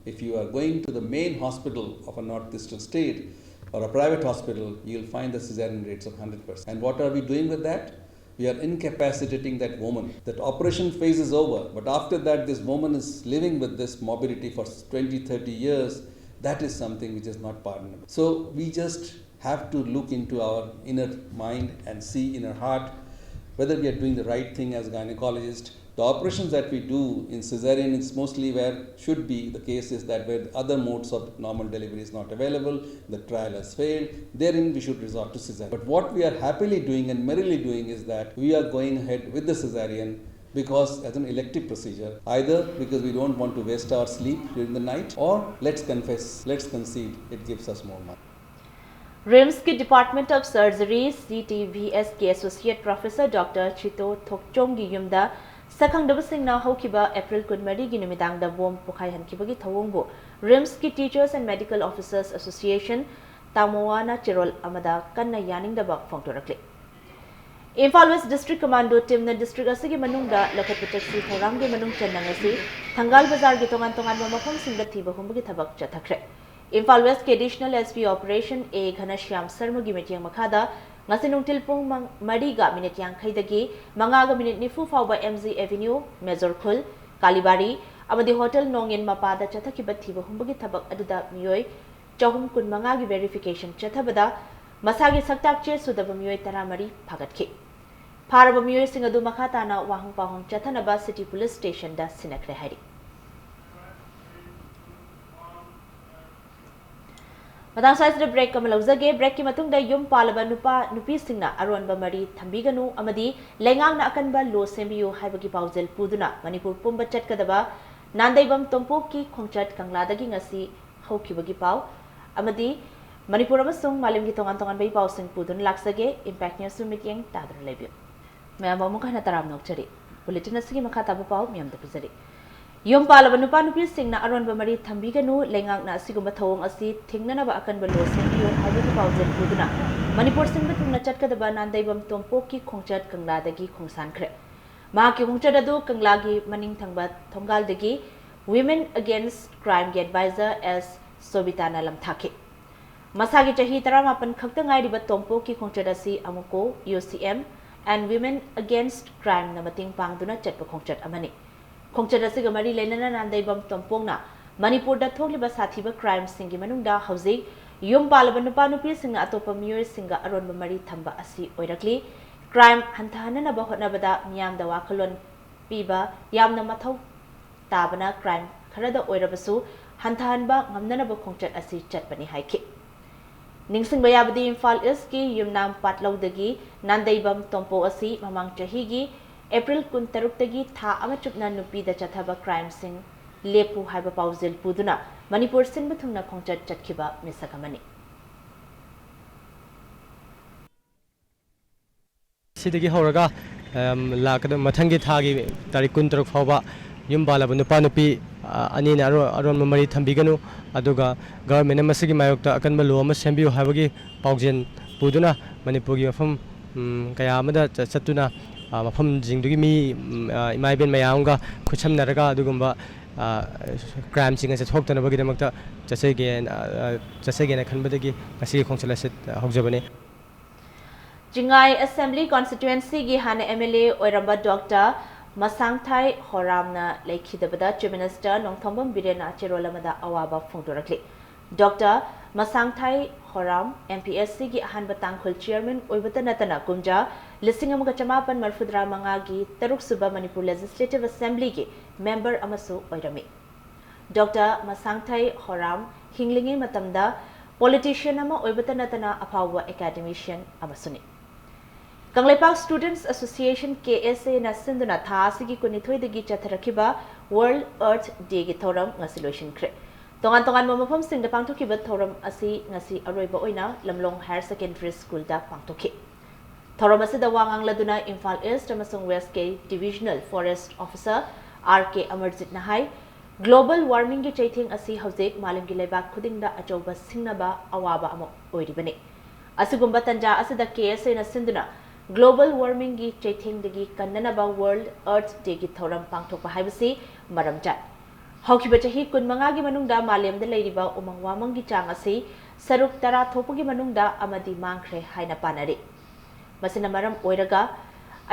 If you are going to the main hospital of a northeastern state or a private hospital, you'll find the cesarean rates of one hundred percent. And what are we doing with that? We are incapacitating that woman. That operation phase is over, but after that, this woman is living with this morbidity for twenty, thirty years. That is something which is not pardonable. So we just have to look into our inner mind and see in our heart whether we are doing the right thing as gynecologists. The operations that we do in cesarean is mostly where should be the case is that where the other modes of normal delivery is not available, the trial has failed, therein we should resort to cesarean. But what we are happily doing and merrily doing is that we are going ahead with the cesarean because as an elective procedure, either because we don't want to waste our sleep during the night, or let's confess, let's concede, it gives us more money. ꯔꯤꯝꯁꯀꯤ Department of Surgery, C T V S ꯀꯤ Associate Professor Doctor Chito Thokchomꯒꯤ ꯌꯨꯝꯗ ꯁꯛꯈꯪꯗꯕꯁꯤꯡꯅ ꯍꯧꯈꯤꯕ April ꯀꯨꯟꯃꯔꯤꯒꯤ ꯅꯨꯃꯤꯗꯥꯡꯗ ꯕꯣꯝ ꯄꯣꯈꯥꯏꯍꯟꯈꯤꯕꯒꯤ ꯊꯧꯑꯣꯡꯕꯨ ꯔꯤꯝꯁꯀꯤ Teachers and Medical Officers Association, ꯇꯥꯃꯣꯋꯥꯅ ꯆꯦꯔꯣꯜ ꯑꯃꯗ ꯀꯟꯅ ꯌꯥꯅꯤꯡꯗꯕ ꯐꯣꯡꯗꯣꯔꯛꯂꯤ꯫ Imphal West District Commando teamꯅ district ꯑꯁꯤꯒꯤ ꯃꯅꯨꯡꯗ ꯂꯧꯈꯠꯄ ꯆꯠꯁꯤ ꯊꯧꯔꯥꯡꯒꯤ ꯃꯅꯨꯡ ꯆꯟꯅ ꯉꯁꯤ ꯊꯪꯒꯥꯜ ꯕꯖꯥꯔꯒꯤ ꯇꯣꯉꯥꯟ ꯇꯣꯉꯥꯟꯕ ꯃꯐꯝꯁꯤꯡꯗ ꯊꯤꯕ ꯍꯨꯝꯕꯒꯤ ꯊꯕꯛ ꯆꯠꯊꯈ꯭ꯔꯦ꯫ ꯏꯝꯐꯥꯜ West ꯀꯤ Additional S P Operation A ꯘꯅꯁ꯭ꯌꯥꯝ ꯁꯔꯃꯒꯤ ꯃꯤꯠꯌꯦꯡ ꯃꯈꯥꯗ ꯉꯁꯤ ꯅꯨꯡꯊꯤꯜ ꯄꯨꯡ ꯃꯪ-, ꯃꯔꯤꯒ ꯃꯤꯅꯤꯠ ꯌꯥꯡꯈꯩꯗꯒꯤ ꯃꯉꯥꯒ ꯃꯤꯅꯤꯠ ꯅꯤꯐꯨ ꯐꯥꯎꯕ M G Avenue, ꯃꯦꯖꯣꯔ ꯈꯨꯜ, ꯀꯥꯂꯤꯕꯥꯔꯤ ꯑꯃꯗꯤ ꯍꯣꯇꯦꯜ ꯅꯣꯡꯏꯟ ꯃꯄꯥꯗ ꯆꯠꯊꯈꯤꯕ ꯊꯤꯕ ꯍꯨꯝꯕꯒꯤ ꯊꯕꯛ ꯑꯗꯨꯗ ꯃꯤꯑꯣꯏ ꯆꯍꯨꯝ ꯀꯨꯟꯃꯉꯥꯒꯤ verification ꯆꯠꯊꯕꯗ ꯃꯁꯥꯒꯤ ꯁꯛꯇꯥꯛ ꯆꯦ ꯁꯨꯗꯕ ꯃꯤꯑꯣꯏ ꯇꯔꯥꯃꯔꯤ ꯐꯥꯒꯠꯈꯤ꯫ ꯐꯥꯔꯕ ꯃꯤꯑꯣꯏꯁꯤꯡ ꯑꯗꯨ ꯃꯈꯥ ꯇꯥꯅ ꯋꯥꯍꯪ ꯄꯥꯎꯍꯪ ꯆꯠꯊꯅꯕ City Police Stationꯗ ꯁꯤꯟꯅꯈ꯭ꯔꯦ ꯍꯥꯏꯔꯤ꯫ ꯃꯇꯥꯡ ꯁ꯭ꯋꯥꯏꯁꯤꯗ break ꯑꯃ ꯂꯧꯖꯒꯦ꯫ Breakꯀꯤ ꯃꯇꯨꯡꯗ ꯌꯨꯝ ꯄꯥꯜꯂꯕ ꯅꯨꯄꯥ ꯅꯨꯄꯤꯁꯤꯡꯅ ꯑꯔꯣꯟꯕ ꯃꯔꯤ ꯊꯝꯕꯤꯒꯅꯨ ꯑꯃꯗꯤ ꯂꯩꯉꯥꯛꯅ ꯑꯀꯟꯕ law ꯁꯦꯝꯕꯤꯌꯨ ꯍꯥꯏꯕꯒꯤ ꯄꯥꯎꯖꯦꯜ ꯄꯨꯗꯨꯅ ꯃꯅꯤꯄꯨꯔ ꯄꯨꯝꯕ ꯆꯠꯀꯗꯕ ꯅꯥꯟꯗꯩꯕꯝ ꯇꯣꯝꯄꯣꯛꯀꯤ ꯈꯣꯡꯆꯠ ꯀꯪꯂꯥꯗꯒꯤ ꯉꯁꯤ ꯍꯧꯈꯤꯕꯒꯤ ꯄꯥꯎ ꯑꯃꯗꯤ ꯃꯅꯤꯄꯨꯔ ꯑꯃꯁꯨꯡ ꯃꯥꯂꯦꯝꯒꯤ ꯇꯣꯉꯥꯟ ꯇꯣꯉꯥꯟꯕꯒꯤ ꯄꯥꯎꯁꯤꯡ ꯄꯨꯗꯨꯅ ꯂꯥꯛꯆꯒꯦ꯫ Impact Newsꯄꯨ ꯃꯤꯠꯌꯦꯡ ꯇꯥꯗꯨꯅ ꯂꯩꯕꯤꯌꯨ꯫ ꯃꯌꯥꯝꯕꯨ ꯑꯃꯨꯛ ꯍꯟꯅ ꯇꯔꯥꯝ ꯅꯣꯛꯆꯔꯤ꯫ Bulletin ꯑꯁꯤꯒꯤ ꯃꯈꯥ ꯇꯥꯕ ꯄꯥꯎ ꯃꯤꯌꯥꯝꯗ ꯄꯤꯖꯔꯤ꯫ ꯌꯨꯝ ꯄꯥꯜꯂꯕ ꯅꯨꯄꯥ ꯅꯨꯄꯤꯁꯤꯡꯅ ꯑꯔꯣꯟꯕ ꯃꯔꯤ ꯊꯝꯕꯤꯒꯅꯨ, ꯂꯩꯉꯥꯛꯅ ꯑꯁꯤꯒꯨꯝꯕ ꯊꯧꯑꯣꯡ ꯑꯁꯤ ꯊꯤꯡꯅꯅꯕ ꯑꯀꯟꯕ law ꯁꯦꯝꯕꯤꯌꯨ ꯍꯥꯏꯕꯒꯤ ꯄꯥꯎꯖꯦꯜ ꯄꯨꯗꯨꯅ ꯃꯅꯤꯄꯨꯔ ꯁꯤꯟꯕ ꯊꯨꯡꯅ ꯆꯠꯀꯗꯕ ꯅꯥꯟꯗꯩꯕꯝ ꯇꯣꯝꯄꯣꯛꯀꯤ ꯈꯣꯡꯆꯠ ꯀꯪꯂꯥꯗꯒꯤ ꯈꯣꯡꯁꯥꯟꯈ꯭ꯔꯦ꯫ ꯃꯍꯥꯛꯀꯤ ꯈꯣꯡꯆꯠ ꯑꯗꯨ ꯀꯪꯂꯥꯒꯤ ꯃꯅꯤꯡ ꯊꯪꯕ ꯊꯣꯡꯒꯥꯜꯗꯒꯤ Women Against Crimeꯒꯤ advisor S ꯁꯣꯕꯤꯇꯥꯅ ꯂꯝꯊꯥꯈꯤ꯫ ꯃꯁꯥꯒꯤ ꯆꯍꯤ ꯇꯔꯥꯃꯥꯄꯟ ꯈꯛꯇ ꯉꯥꯏꯔꯤꯕ ꯇꯣꯝꯄꯣꯛꯀꯤ ꯈꯣꯡꯆꯠ ꯑꯁꯤ ꯑꯃꯨꯛꯀꯣ UCM and Women Against Crimeꯅ ꯃꯇꯦꯡ ꯄꯥꯡꯗꯨꯅ ꯆꯠꯄ ꯈꯣꯡꯆꯠ ꯑꯃꯅꯤ꯫ ꯈꯣꯡꯆꯠ ꯑꯁꯤꯒ ꯃꯔꯤ ꯂꯩꯅꯅ ꯅꯥꯟꯗꯩꯕꯝ ꯇꯣꯝꯄꯣꯛꯅ ꯃꯅꯤꯄꯨꯔꯗ ꯊꯣꯛꯂꯤꯕ ꯁꯥꯊꯤꯕ crimeꯁꯤꯡꯒꯤ ꯃꯅꯨꯡꯗ ꯍꯧꯖꯤꯛ ꯌꯨꯝ ꯄꯥꯜꯂꯕ ꯅꯨꯄꯥ ꯅꯨꯄꯤꯁꯤꯡꯅ ꯑꯇꯣꯞꯄ ꯃꯤꯑꯣꯏꯁꯤꯡꯒ ꯑꯔꯣꯟꯕ ꯃꯔꯤ ꯊꯝꯕ ꯑꯁꯤ ꯑꯣꯏꯔꯛꯂꯤ꯫ Crime ꯍꯟꯊꯍꯟꯅꯅꯕ ꯍꯣꯠꯅꯕꯗ ꯃꯤꯌꯥꯝꯗ ꯋꯥꯈꯜꯂꯣꯟ ꯄꯤꯕ ꯌꯥꯝꯅ ꯃꯊꯧ ꯇꯥꯕꯅ crime ꯈꯔꯗ ꯑꯣꯏꯔꯕꯁꯨ ꯍꯟꯊꯍꯟꯕ ꯉꯝꯅꯅꯕ ꯈꯣꯡꯆꯠ ꯑꯁꯤ ꯆꯠꯄꯅꯤ ꯍꯥꯏꯈꯤ꯫ ꯅꯤꯡꯁꯤꯡꯕ ꯌꯥꯕꯗꯤ, ꯏꯝꯐꯥꯜ Eastꯀꯤ ꯌꯨꯝꯅꯥꯝ ꯄꯥꯠꯂꯧꯗꯒꯤ ꯅꯥꯟꯗꯩꯕꯝ ꯇꯣꯝꯄꯣ ꯑꯁꯤ ꯃꯃꯥꯡ ꯆꯍꯤꯒꯤ April ꯀꯨꯟꯇꯔꯨꯛꯇꯒꯤ ꯊꯥ ꯑꯃ ꯆꯨꯞꯅ ꯅꯨꯄꯤꯗ ꯆꯠꯊꯕ crimeꯁꯤꯡ ꯂꯦꯞꯄꯨ ꯍꯥꯏꯕ ꯄꯥꯎꯖꯦꯜ ꯄꯨꯗꯨꯅ ꯃꯅꯤꯄꯨꯔ ꯁꯤꯟꯕ ꯊꯨꯡꯅ ꯈꯣꯡꯆꯠ ꯆꯠꯈꯤꯕ ꯃꯤꯁꯛ ꯑꯃꯅꯤ꯫ ꯁꯤꯗꯒꯤ ꯍꯧꯔꯒ, ꯑꯝ, ꯂꯥꯛꯀꯗꯕ ꯃꯊꯪꯒꯤ ꯊꯥꯒꯤ ꯇꯥꯔꯤꯛ ꯀꯨꯟꯇꯔꯨꯛ ꯐꯥꯎꯕ ꯌꯨꯝ ꯄꯥꯜꯂꯕ ꯅꯨꯄꯥ ꯅꯨꯄꯤ, ꯑ, ꯑꯅꯤꯅ ꯑꯔꯣ-, ꯑꯔꯣꯟꯕ ꯃꯔꯤ ꯊꯝꯕꯤꯒꯅꯨ, ꯑꯗꯨꯒ governmentꯅ ꯃꯁꯤꯒꯤ ꯃꯥꯌꯣꯛꯇ ꯑꯀꯟꯕ law ꯑꯃ ꯁꯦꯝꯕꯤꯌꯨ ꯍꯥꯏꯕꯒꯤ ꯄꯥꯎꯖꯦꯜ ꯄꯨꯗꯨꯅ ꯃꯅꯤꯄꯨꯔꯒꯤ ꯃꯐꯝ, ꯎꯝ, ꯀꯌꯥ ꯑꯃꯗ ꯆ-, ꯆꯠꯇꯨꯅ, ꯑ, ꯃꯐꯝꯁꯤꯡꯗꯨꯒꯤ ꯃꯤ, ꯎꯝ, ꯑ, ꯏꯃꯥ ꯏꯕꯦꯟ ꯃꯌꯥꯝ ꯑꯃꯒ ꯈꯨꯠꯁꯝꯅꯔꯒ ꯑꯗꯨꯒꯨꯝꯕ, ꯑ, crimeꯁꯤꯡ ꯑꯁꯦ ꯊꯣꯛꯇꯅꯕꯒꯤꯗꯃꯛꯇ ꯆꯠꯆꯒꯦꯅ, ꯑ, ꯆꯠꯆꯒꯦꯅ ꯈꯟꯕꯗꯒꯤ ꯉꯁꯤꯒꯤ ꯈꯣꯡꯆꯠ ꯑꯁꯤ ꯍꯧꯖꯕꯅꯤ꯫ ꯆꯤꯡꯉꯥꯏ Assembly Constituencyꯒꯤ ꯍꯥꯟꯅ MLA ꯑꯣꯏꯔꯝꯕ Doctor ꯃꯁꯥꯡꯊꯥꯏ ꯍꯣꯔꯥꯝꯅ ꯂꯩꯈꯤꯗꯕꯗ Chief Minister ꯅꯣꯡꯊꯣꯝꯕꯝ ꯕꯤꯔꯦꯟꯅ ꯆꯦꯔꯣꯜ ꯑꯃꯗ ꯑꯋꯥꯕ ꯐꯣꯡꯗꯣꯔꯛꯂꯤ꯫ Doctor ꯃꯁꯥꯡꯊꯥꯏ ꯍꯣꯔꯥꯝ MPSCꯒꯤ ꯑꯍꯥꯟꯕ ꯇꯥꯡꯈꯨꯜ chairman ꯑꯣꯏꯕꯇ ꯅꯠꯇꯅ ꯀꯨꯝꯖꯥ ꯂꯤꯁꯤꯡ ꯑꯃꯒ ꯆꯃꯥꯄꯟ ꯃꯔꯤꯐꯨꯇꯔꯥ ꯃꯉꯥꯒꯤ ꯇꯔꯨꯛꯁꯨꯕ ꯃꯅꯤꯄꯨꯔ Legislative Assemblyꯒꯤ member ꯑꯃꯁꯨ ꯑꯣꯏꯔꯝꯃꯤ꯫ Doctor ꯃꯁꯥꯡꯊꯥꯏ ꯍꯣꯔꯥꯝ ꯍꯤꯡꯂꯤꯉꯩ ꯃꯇꯝꯗ politician ꯑꯃ ꯑꯣꯏꯕꯇ ꯅꯠꯇꯅ ꯑꯐꯥꯎꯕ academician ꯑꯃꯁꯨꯅꯤ꯫ ꯀꯪꯂꯩꯄꯥꯛ Students Association, KSAꯅ ꯁꯤꯟꯗꯨꯅ ꯊꯥ ꯑꯁꯤꯒꯤ ꯀꯨꯟꯅꯤꯊꯣꯏꯗꯒꯤ ꯆꯠꯊꯔꯛꯈꯤꯕ World Earth Dayꯒꯤ ꯊꯧꯔꯝ ꯉꯁꯤ ꯂꯣꯏꯁꯤꯟꯈ꯭ꯔꯦ꯫ ꯇꯣꯉꯥꯟ ꯇꯣꯉꯥꯟꯕ ꯃꯐꯝꯁꯤꯡꯗ ꯄꯥꯡꯊꯣꯛꯈꯤꯕ ꯊꯧꯔꯝ ꯑꯁꯤ ꯉꯁꯤ ꯑꯔꯣꯏꯕ ꯑꯣꯏꯅ ꯂꯝꯂꯣꯡ Higher Secondary Schoolꯗ ꯄꯥꯡꯊꯣꯛꯈꯤ꯫ ꯊꯧꯔꯝ ꯑꯁꯤꯗ ꯋꯥ ꯉꯥꯡꯂꯗꯨꯅ ꯏꯝꯐꯥꯜ East ꯑꯃꯁꯨꯡ Westꯀꯤ Divisional Forest Officer R K ꯑꯃꯔꯖꯤꯠꯅ ꯍꯥꯏ, global warmingꯒꯤ ꯆꯩꯊꯦꯡ ꯑꯁꯤ ꯍꯧꯖꯤꯛ ꯃꯥꯂꯦꯝꯒꯤ ꯂꯩꯕꯥꯛ ꯈꯨꯗꯤꯡꯗ ꯑꯆꯧꯕ ꯁꯤꯡꯅꯕ ꯑꯋꯥꯕ ꯑꯃ ꯑꯣꯏꯔꯤꯕꯅꯤ꯫ ꯑꯁꯤꯒꯨꯝꯕ ꯇꯟꯖꯥ ꯑꯁꯤꯗ KSAꯅ ꯁꯤꯟꯗꯨꯅ global warmingꯒꯤ ꯆꯩꯊꯦꯡꯗꯒꯤ ꯀꯟꯅꯅꯕ World Earth Dayꯒꯤ ꯊꯧꯔꯝ ꯄꯥꯡꯊꯣꯛꯄ ꯍꯥꯏꯕꯁꯤ ꯃꯔꯝ ꯆꯥꯏ꯫ ꯍꯧꯈꯤꯕ ꯆꯍꯤ ꯀꯨꯟꯃꯉꯥꯒꯤ ꯃꯅꯨꯡꯗ ꯃꯥꯂꯦꯝꯗ ꯂꯩꯔꯤꯕ ꯎꯃꯪ ꯋꯥꯃꯪꯒꯤ ꯆꯥꯡ ꯑꯁꯤ ꯁꯔꯨꯛ ꯇꯔꯥ ꯊꯣꯛꯄꯒꯤ ꯃꯅꯨꯡꯗ ꯑꯃꯗꯤ ꯃꯥꯡꯈ꯭ꯔꯦ ꯍꯥꯏꯅ ꯄꯥꯅꯔꯤ꯫ ꯃꯁꯤꯅ ꯃꯔꯝ ꯑꯣꯏꯔꯒ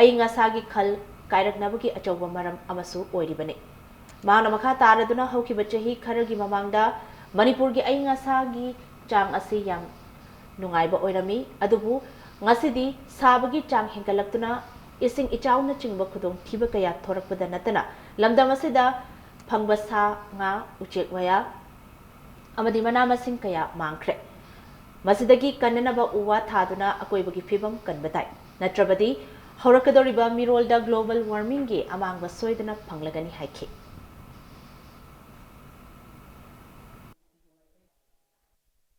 ꯑꯏꯪ ꯑꯁꯥꯒꯤ ꯈꯜ ꯀꯥꯏꯔꯛꯅꯕꯒꯤ ꯑꯆꯧꯕ ꯃꯔꯝ ꯑꯃꯁꯨ ꯑꯣꯏꯔꯤꯕꯅꯤ꯫ ꯃꯍꯥꯛꯅ ꯃꯈꯥ ꯇꯥꯔꯗꯨꯅ ꯍꯧꯈꯤꯕ ꯆꯍꯤ ꯈꯔꯒꯤ ꯃꯃꯥꯡꯗ ꯃꯅꯤꯄꯨꯔꯒꯤ ꯑꯏꯪ ꯑꯁꯥꯒꯤ ꯆꯥꯡ ꯑꯁꯤ ꯌꯥꯝ ꯅꯨꯡꯉꯥꯏꯕ ꯑꯣꯏꯔꯝꯃꯤ, ꯑꯗꯨꯕꯨ ꯉꯁꯤꯗꯤ ꯁꯥꯕꯒꯤ ꯆꯥꯡ ꯍꯦꯟꯒꯠꯂꯛꯇꯨꯅ ꯏꯁꯤꯡ ꯏꯆꯥꯎꯅꯆꯤꯡꯕ ꯈꯨꯗꯣꯡꯊꯤꯕ ꯀꯌꯥ ꯊꯣꯔꯛꯄꯗ ꯅꯠꯇꯅ ꯂꯝꯗꯝ ꯑꯁꯤꯗ ꯐꯪꯕ ꯁꯥ, ꯉꯥ, ꯎꯆꯦꯛ ꯋꯥꯌꯥ ꯑꯃꯗꯤ ꯃꯅꯥ ꯃꯁꯤꯡ ꯀꯌꯥ ꯃꯥꯡꯈ꯭ꯔꯦ꯫ ꯃꯁꯤꯗꯒꯤ ꯀꯟꯅꯅꯕ ꯎ ꯋꯥ ꯊꯥꯗꯨꯅ ꯑꯀꯣꯏꯕꯒꯤ ꯐꯤꯕꯝ ꯀꯟꯕ ꯇꯥꯏ, ꯅꯠꯇ꯭ꯔꯕꯗꯤ ꯍꯧꯔꯛꯀꯗꯧꯔꯤꯕ ꯃꯤꯔꯣꯜꯗ global warmingꯒꯤ ꯑꯃꯥꯡꯕ ꯁꯣꯏꯗꯅ ꯐꯪꯂꯒꯅꯤ ꯍꯥꯏꯈꯤ꯫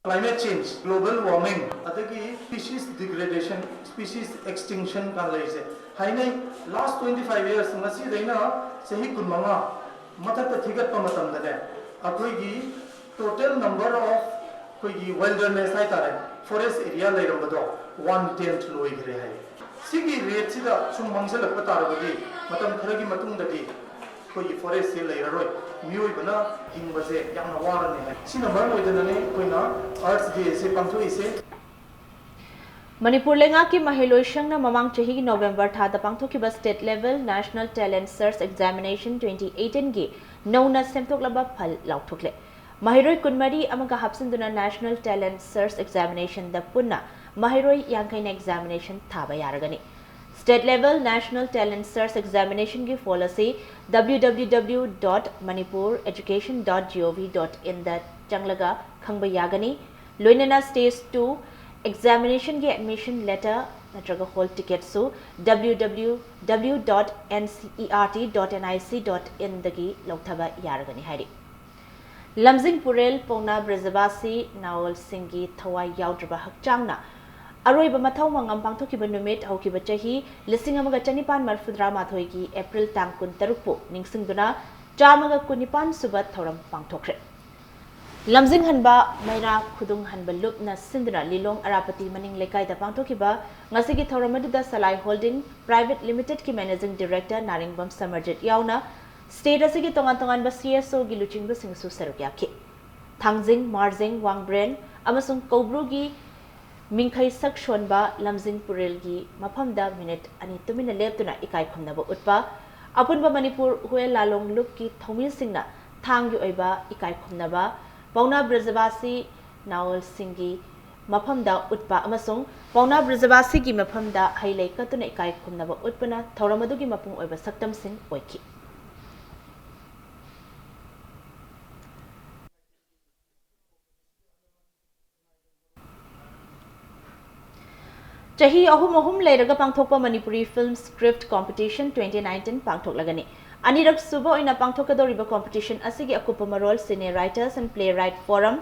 Climate change, global warming, ꯑꯗꯒꯤ species degradation, species extinction ꯀꯥꯟ ꯂꯩꯔꯤꯁꯦ ꯍꯥꯏꯅꯩ꯫ Last twenty five years, ꯉꯁꯤꯗꯩꯅ ꯆꯍꯤ ꯀꯨꯟꯃꯉꯥ ꯃꯊꯛꯇ ꯊꯤꯒꯠꯄ ꯃꯇꯝꯗꯅꯦ, ꯑꯩꯈꯣꯏꯒꯤ total number of ꯑꯩꯈꯣꯏꯒꯤ wilderness ꯍꯥꯏꯇꯥꯔꯦ, forest area ꯂꯩꯔꯝꯕꯗꯣ one tenth ꯂꯣꯏꯈ꯭ꯔꯦ ꯍꯥꯏ꯫ ꯁꯤꯒꯤ rateꯁꯤꯗ ꯁꯨꯝ ꯃꯥꯡꯁꯤꯜꯂꯛꯄ ꯇꯥꯔꯒꯗꯤ ꯃꯇꯝ ꯈꯔꯒꯤ ꯃꯇꯨꯡꯗꯗꯤ ꯑꯩꯈꯣꯏꯒꯤ forestꯁꯦ ꯂꯩꯔꯔꯣꯏ, ꯃꯤꯑꯣꯏꯕꯅ ꯍꯤꯡꯕꯁꯦ ꯌꯥꯝꯅ ꯋꯥꯔꯅꯤ ꯍꯥꯏ꯫ ꯁꯤꯅ ꯃꯔꯝ ꯑꯣꯏꯗꯅꯅꯦ ꯑꯩꯈꯣꯏꯅ Earth Dayꯁꯦ ꯄꯥꯡꯊꯣꯛꯏꯁꯦ꯫ ꯃꯅꯤꯄꯨꯔ ꯂꯩꯉꯥꯛꯀꯤ ꯃꯍꯩꯂꯣꯏꯁꯪꯅ ꯃꯃꯥꯡ ꯆꯍꯤꯒꯤ ꯅꯣꯕꯦꯝꯕꯔ ꯊꯥꯗ ꯄꯥꯡꯊꯣꯛꯈꯤꯕ State Level National Talent Search Examination twenty eighteenꯒꯤ ꯅꯧꯅ ꯁꯦꯝꯗꯣꯛꯂꯕ ꯐꯜ ꯂꯥꯎꯊꯣꯛꯂꯦ꯫ ꯃꯍꯩꯔꯣꯏ ꯀꯨꯟꯃꯔꯤ ꯑꯃꯒ ꯍꯥꯞꯆꯤꯟꯗꯨꯅ National Talent Search Examinationꯗ ꯄꯨꯟꯅ ꯃꯍꯩꯔꯣꯏ ꯌꯥꯡꯈꯩꯅ examination ꯊꯥꯕ ꯌꯥꯔꯒꯅꯤ꯫ State Level National Talent Search Examinationꯒꯤ ꯐꯣꯜ ꯑꯁꯤ www.manipureducation.gov.inꯗ ꯆꯪꯂꯒ ꯈꯪꯕ ꯌꯥꯒꯅꯤ꯫ ꯂꯣꯏꯅꯅ Stage two examinationꯒꯤ admission letter ꯅꯠꯇ꯭ꯔꯒ hall ticketꯁꯨ www.ncert.nic.inꯗꯒꯤ ꯂꯧꯊꯕ ꯌꯥꯔꯒꯅꯤ ꯍꯥꯏꯔꯤ꯫ ꯂꯝꯖꯤꯡ ꯄꯨꯔꯦꯜ ꯄꯥꯎꯅꯥ ꯕ꯭ꯔꯖꯕꯥꯁꯤ ꯅꯥꯑꯣꯜꯁꯤꯡꯒꯤ ꯊꯋꯥꯏ ꯌꯥꯎꯗ꯭ꯔꯕ ꯍꯛꯆꯥꯡꯅ ꯑꯔꯣꯏꯕ ꯃꯊꯧ ꯃꯉꯝ ꯄꯥꯡꯊꯣꯛꯈꯤꯕ ꯅꯨꯃꯤꯠ ꯍꯧꯈꯤꯕ ꯆꯍꯤ ꯂꯤꯁꯤꯡ ꯑꯃꯒ ꯆꯅꯤꯄꯥꯟ ꯃꯔꯤꯐꯨꯇꯔꯥ ꯃꯥꯊꯣꯏꯒꯤ April ꯇꯥꯡ ꯀꯨꯟꯇꯔꯨꯛꯄꯨ ꯅꯤꯡꯁꯤꯡꯗꯨꯅ ꯆꯥꯝꯃꯒ ꯀꯨꯟꯅꯤꯄꯥꯟ ꯁꯨꯕ ꯊꯧꯔꯝ ꯄꯥꯡꯊꯣꯛꯈ꯭ꯔꯦ꯫ ꯂꯝꯖꯤꯡꯍꯟꯕ ꯃꯩꯔꯥ ꯈꯨꯗꯨꯡꯍꯟꯕ ꯂꯨꯞꯅ ꯁꯤꯟꯗꯨꯅ ꯂꯤꯂꯣꯡ ꯑꯔꯥꯄꯇꯤ ꯃꯅꯤꯡ ꯂꯩꯀꯥꯏꯗ ꯄꯥꯡꯊꯣꯛꯈꯤꯕ ꯉꯁꯤꯒꯤ ꯊꯧꯔꯝ ꯑꯗꯨꯗ ꯁꯂꯥꯏ Holding Private Limitedꯀꯤ Managing Director ꯅꯥꯔꯤꯡꯕꯝ ꯁꯃꯔꯖꯤꯠ ꯌꯥꯎꯅ ꯁ꯭ꯇꯦꯠ ꯑꯁꯤꯒꯤ ꯇꯣꯉꯥꯟ ꯇꯣꯉꯥꯟꯕ ꯁꯤ ꯑꯦꯁ ꯑꯣꯒꯤ ꯂꯨꯆꯤꯡꯕꯁꯤꯡꯁꯨ ꯁꯔꯨꯛ ꯌꯥꯈꯤ꯫ ꯊꯥꯡꯖꯤꯡ, ꯃꯥꯔꯖꯤꯡ, ꯋꯥꯡꯕ꯭ꯔꯦꯟ ꯑꯃꯁꯨꯡ ꯀꯧꯕ꯭ꯔꯨꯒꯤ ꯃꯤꯡꯈꯩ ꯁꯛ ꯁꯣꯟꯕ ꯂꯝꯖꯤꯡ ꯄꯨꯔꯦꯜꯒꯤ ꯃꯐꯝꯗ ꯃꯤꯅꯤꯠ ꯑꯅꯤ ꯇꯨꯃꯤꯟꯅ ꯂꯦꯞꯇꯨꯅ ꯏꯀꯥꯏ ꯈꯨꯝꯅꯕ ꯎꯠꯄ, ꯑꯄꯨꯟꯕ ꯃꯅꯤꯄꯨꯔ ꯍꯨꯋꯦ ꯂꯥꯂꯣꯡ ꯂꯨꯞꯀꯤ ꯊꯧꯃꯤꯁꯤꯡꯅ ꯊꯥꯡꯒꯤ ꯑꯣꯏꯕ ꯏꯀꯥꯏ ꯈꯨꯝꯅꯕ, ꯄꯥꯎꯅꯥ ꯕ꯭ꯔꯖꯕꯥꯁꯤ ꯅꯥꯋꯜꯁꯤꯡꯒꯤ ꯃꯐꯝꯗ ꯎꯠꯄ ꯑꯃꯁꯨꯡ ꯄꯥꯎꯅꯥ ꯕ꯭ꯔꯖꯕꯥꯁꯤꯒꯤ ꯃꯐꯝꯗ ꯍꯩ ꯂꯩ ꯀꯠꯇꯨꯅ ꯏꯀꯥꯏ ꯈꯨꯝꯅꯕ ꯎꯠꯄꯅ ꯊꯧꯔꯝ ꯑꯗꯨꯒꯤ ꯃꯄꯨꯡ ꯑꯣꯏꯕ ꯁꯛꯇꯝꯁꯤꯡ ꯑꯣꯏꯈꯤ꯫ ꯆꯍꯤ ꯑꯍꯨꯝ ꯑꯍꯨꯝ ꯂꯩꯔꯒ ꯄꯥꯡꯊꯣꯛꯄ Manipuri film script competition twenty nineteen ꯄꯥꯡꯊꯣꯛꯂꯒꯅꯤ꯫ ꯑꯅꯤꯔꯛ ꯁꯨꯕ ꯑꯣꯏꯅ ꯄꯥꯡꯊꯣꯛꯀꯗꯧꯔꯤꯕ ꯀꯣꯝꯄꯤꯇꯤꯁꯟ ꯑꯁꯤꯒꯤ ꯑꯀꯨꯞꯄ ꯃꯔꯣꯜ Cine Writers and Playwright Forum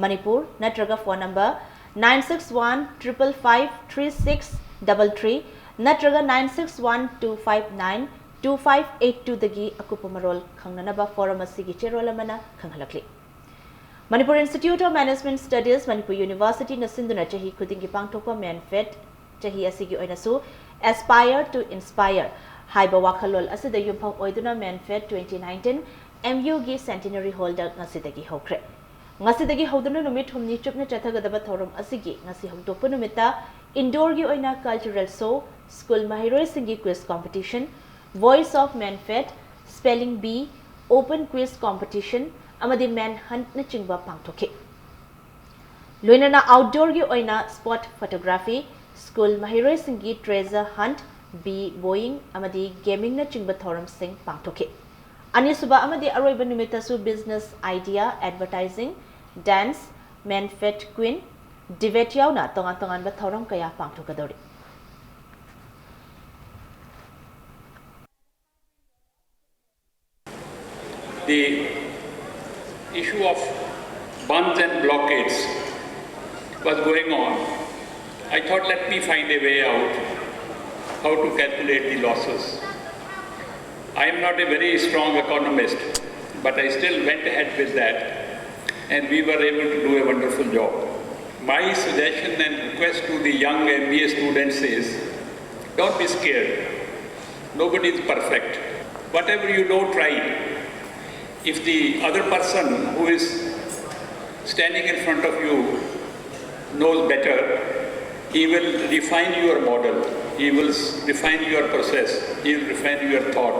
Manipur ꯅꯠꯇ꯭ꯔꯒ phone number nine six one triple five three six double three ꯅꯠꯇ꯭ꯔꯒ nine six one two five nine two five eight twoꯗꯒꯤ ꯑꯀꯨꯞꯄ ꯃꯔꯣꯜ ꯈꯪꯅꯅꯕ ꯐꯣꯔꯝ ꯑꯁꯤꯒꯤ ꯆꯦꯔꯣꯜ ꯑꯃꯅ ꯈꯪꯍꯜꯂꯛꯂꯤ꯫ Manipur Institute of Management Studies, Manipur ꯌꯨꯅꯤꯚꯔꯁꯤꯇꯤꯅ ꯁꯤꯟꯗꯨꯅ ꯆꯍꯤ ꯈꯨꯗꯤꯡꯒꯤ ꯄꯥꯡꯊꯣꯛꯄ ꯃꯦꯟꯐꯦꯠ ꯆꯍꯤ ꯑꯁꯤꯒꯤ ꯑꯣꯏꯅꯁꯨ Aspire to Inspire ꯍꯥꯏꯕ ꯋꯥꯈꯜꯂꯣꯟ ꯑꯁꯤꯗ ꯌꯨꯝꯐꯝ ꯑꯣꯏꯗꯨꯅ ꯃꯦꯟꯐꯦꯠ twenty nineteen M Uꯒꯤ Centenary Hallꯗ ꯉꯁꯤꯗꯒꯤ ꯍꯧꯈ꯭ꯔꯦ꯫ ꯉꯁꯤꯗꯒꯤ ꯍꯧꯗꯨꯅ ꯅꯨꯃꯤꯠ ꯍꯨꯝꯅꯤ ꯆꯨꯞꯅ ꯆꯠꯊꯒꯗꯕ ꯊꯧꯔꯝ ꯑꯁꯤꯒꯤ ꯉꯁꯤ ꯍꯧꯗꯣꯛꯄ ꯅꯨꯃꯤꯠꯇ indoorꯒꯤ ꯑꯣꯏꯅ cultural show, ꯁ꯭ꯀꯨꯜ ꯃꯍꯩꯔꯣꯏꯁꯤꯡꯒꯤ quiz competition, Voice of Manfet, spelling bee, open quiz competition ꯑꯃꯗꯤ manhuntꯅꯆꯤꯡꯕ ꯄꯥꯡꯊꯣꯛꯈꯤ꯫ ꯂꯣꯏꯅꯅ outdoorꯒꯤ ꯑꯣꯏꯅ spot photography, ꯁ꯭ꯀꯨꯜ ꯃꯍꯩꯔꯣꯏꯁꯤꯡꯒꯤ treasure hunt, bee bowing ꯑꯃꯗꯤ gamingꯅꯆꯤꯡꯕ ꯊꯧꯔꯝꯁꯤꯡ ꯄꯥꯡꯊꯣꯛꯈꯤ꯫ ꯑꯅꯤꯁꯨꯕ ꯑꯃꯗꯤ ꯑꯔꯣꯏꯕ ꯅꯨꯃꯤꯠꯇꯁꯨ business idea, advertising, dance, manfet queen, debate ꯌꯥꯎꯅ ꯇꯣꯉꯥꯟ ꯇꯣꯉꯥꯟꯕ ꯊꯧꯔꯝ ꯀꯌꯥ ꯄꯥꯡꯊꯣꯛꯀꯗꯧꯔꯤ꯫ The issue of bandhs and blockades was going on. I thought, let me find a way out how to calculate the losses. I am not a very strong economist, but I still went ahead with that, and we were able to do a wonderful job. My suggestion and request to the young M B A students is, don't be scared. Nobody is perfect. Whatever you do, try. If the other person who is standing in front of you knows better, he will refine your model, he will s- refine your process, he will refine your thought.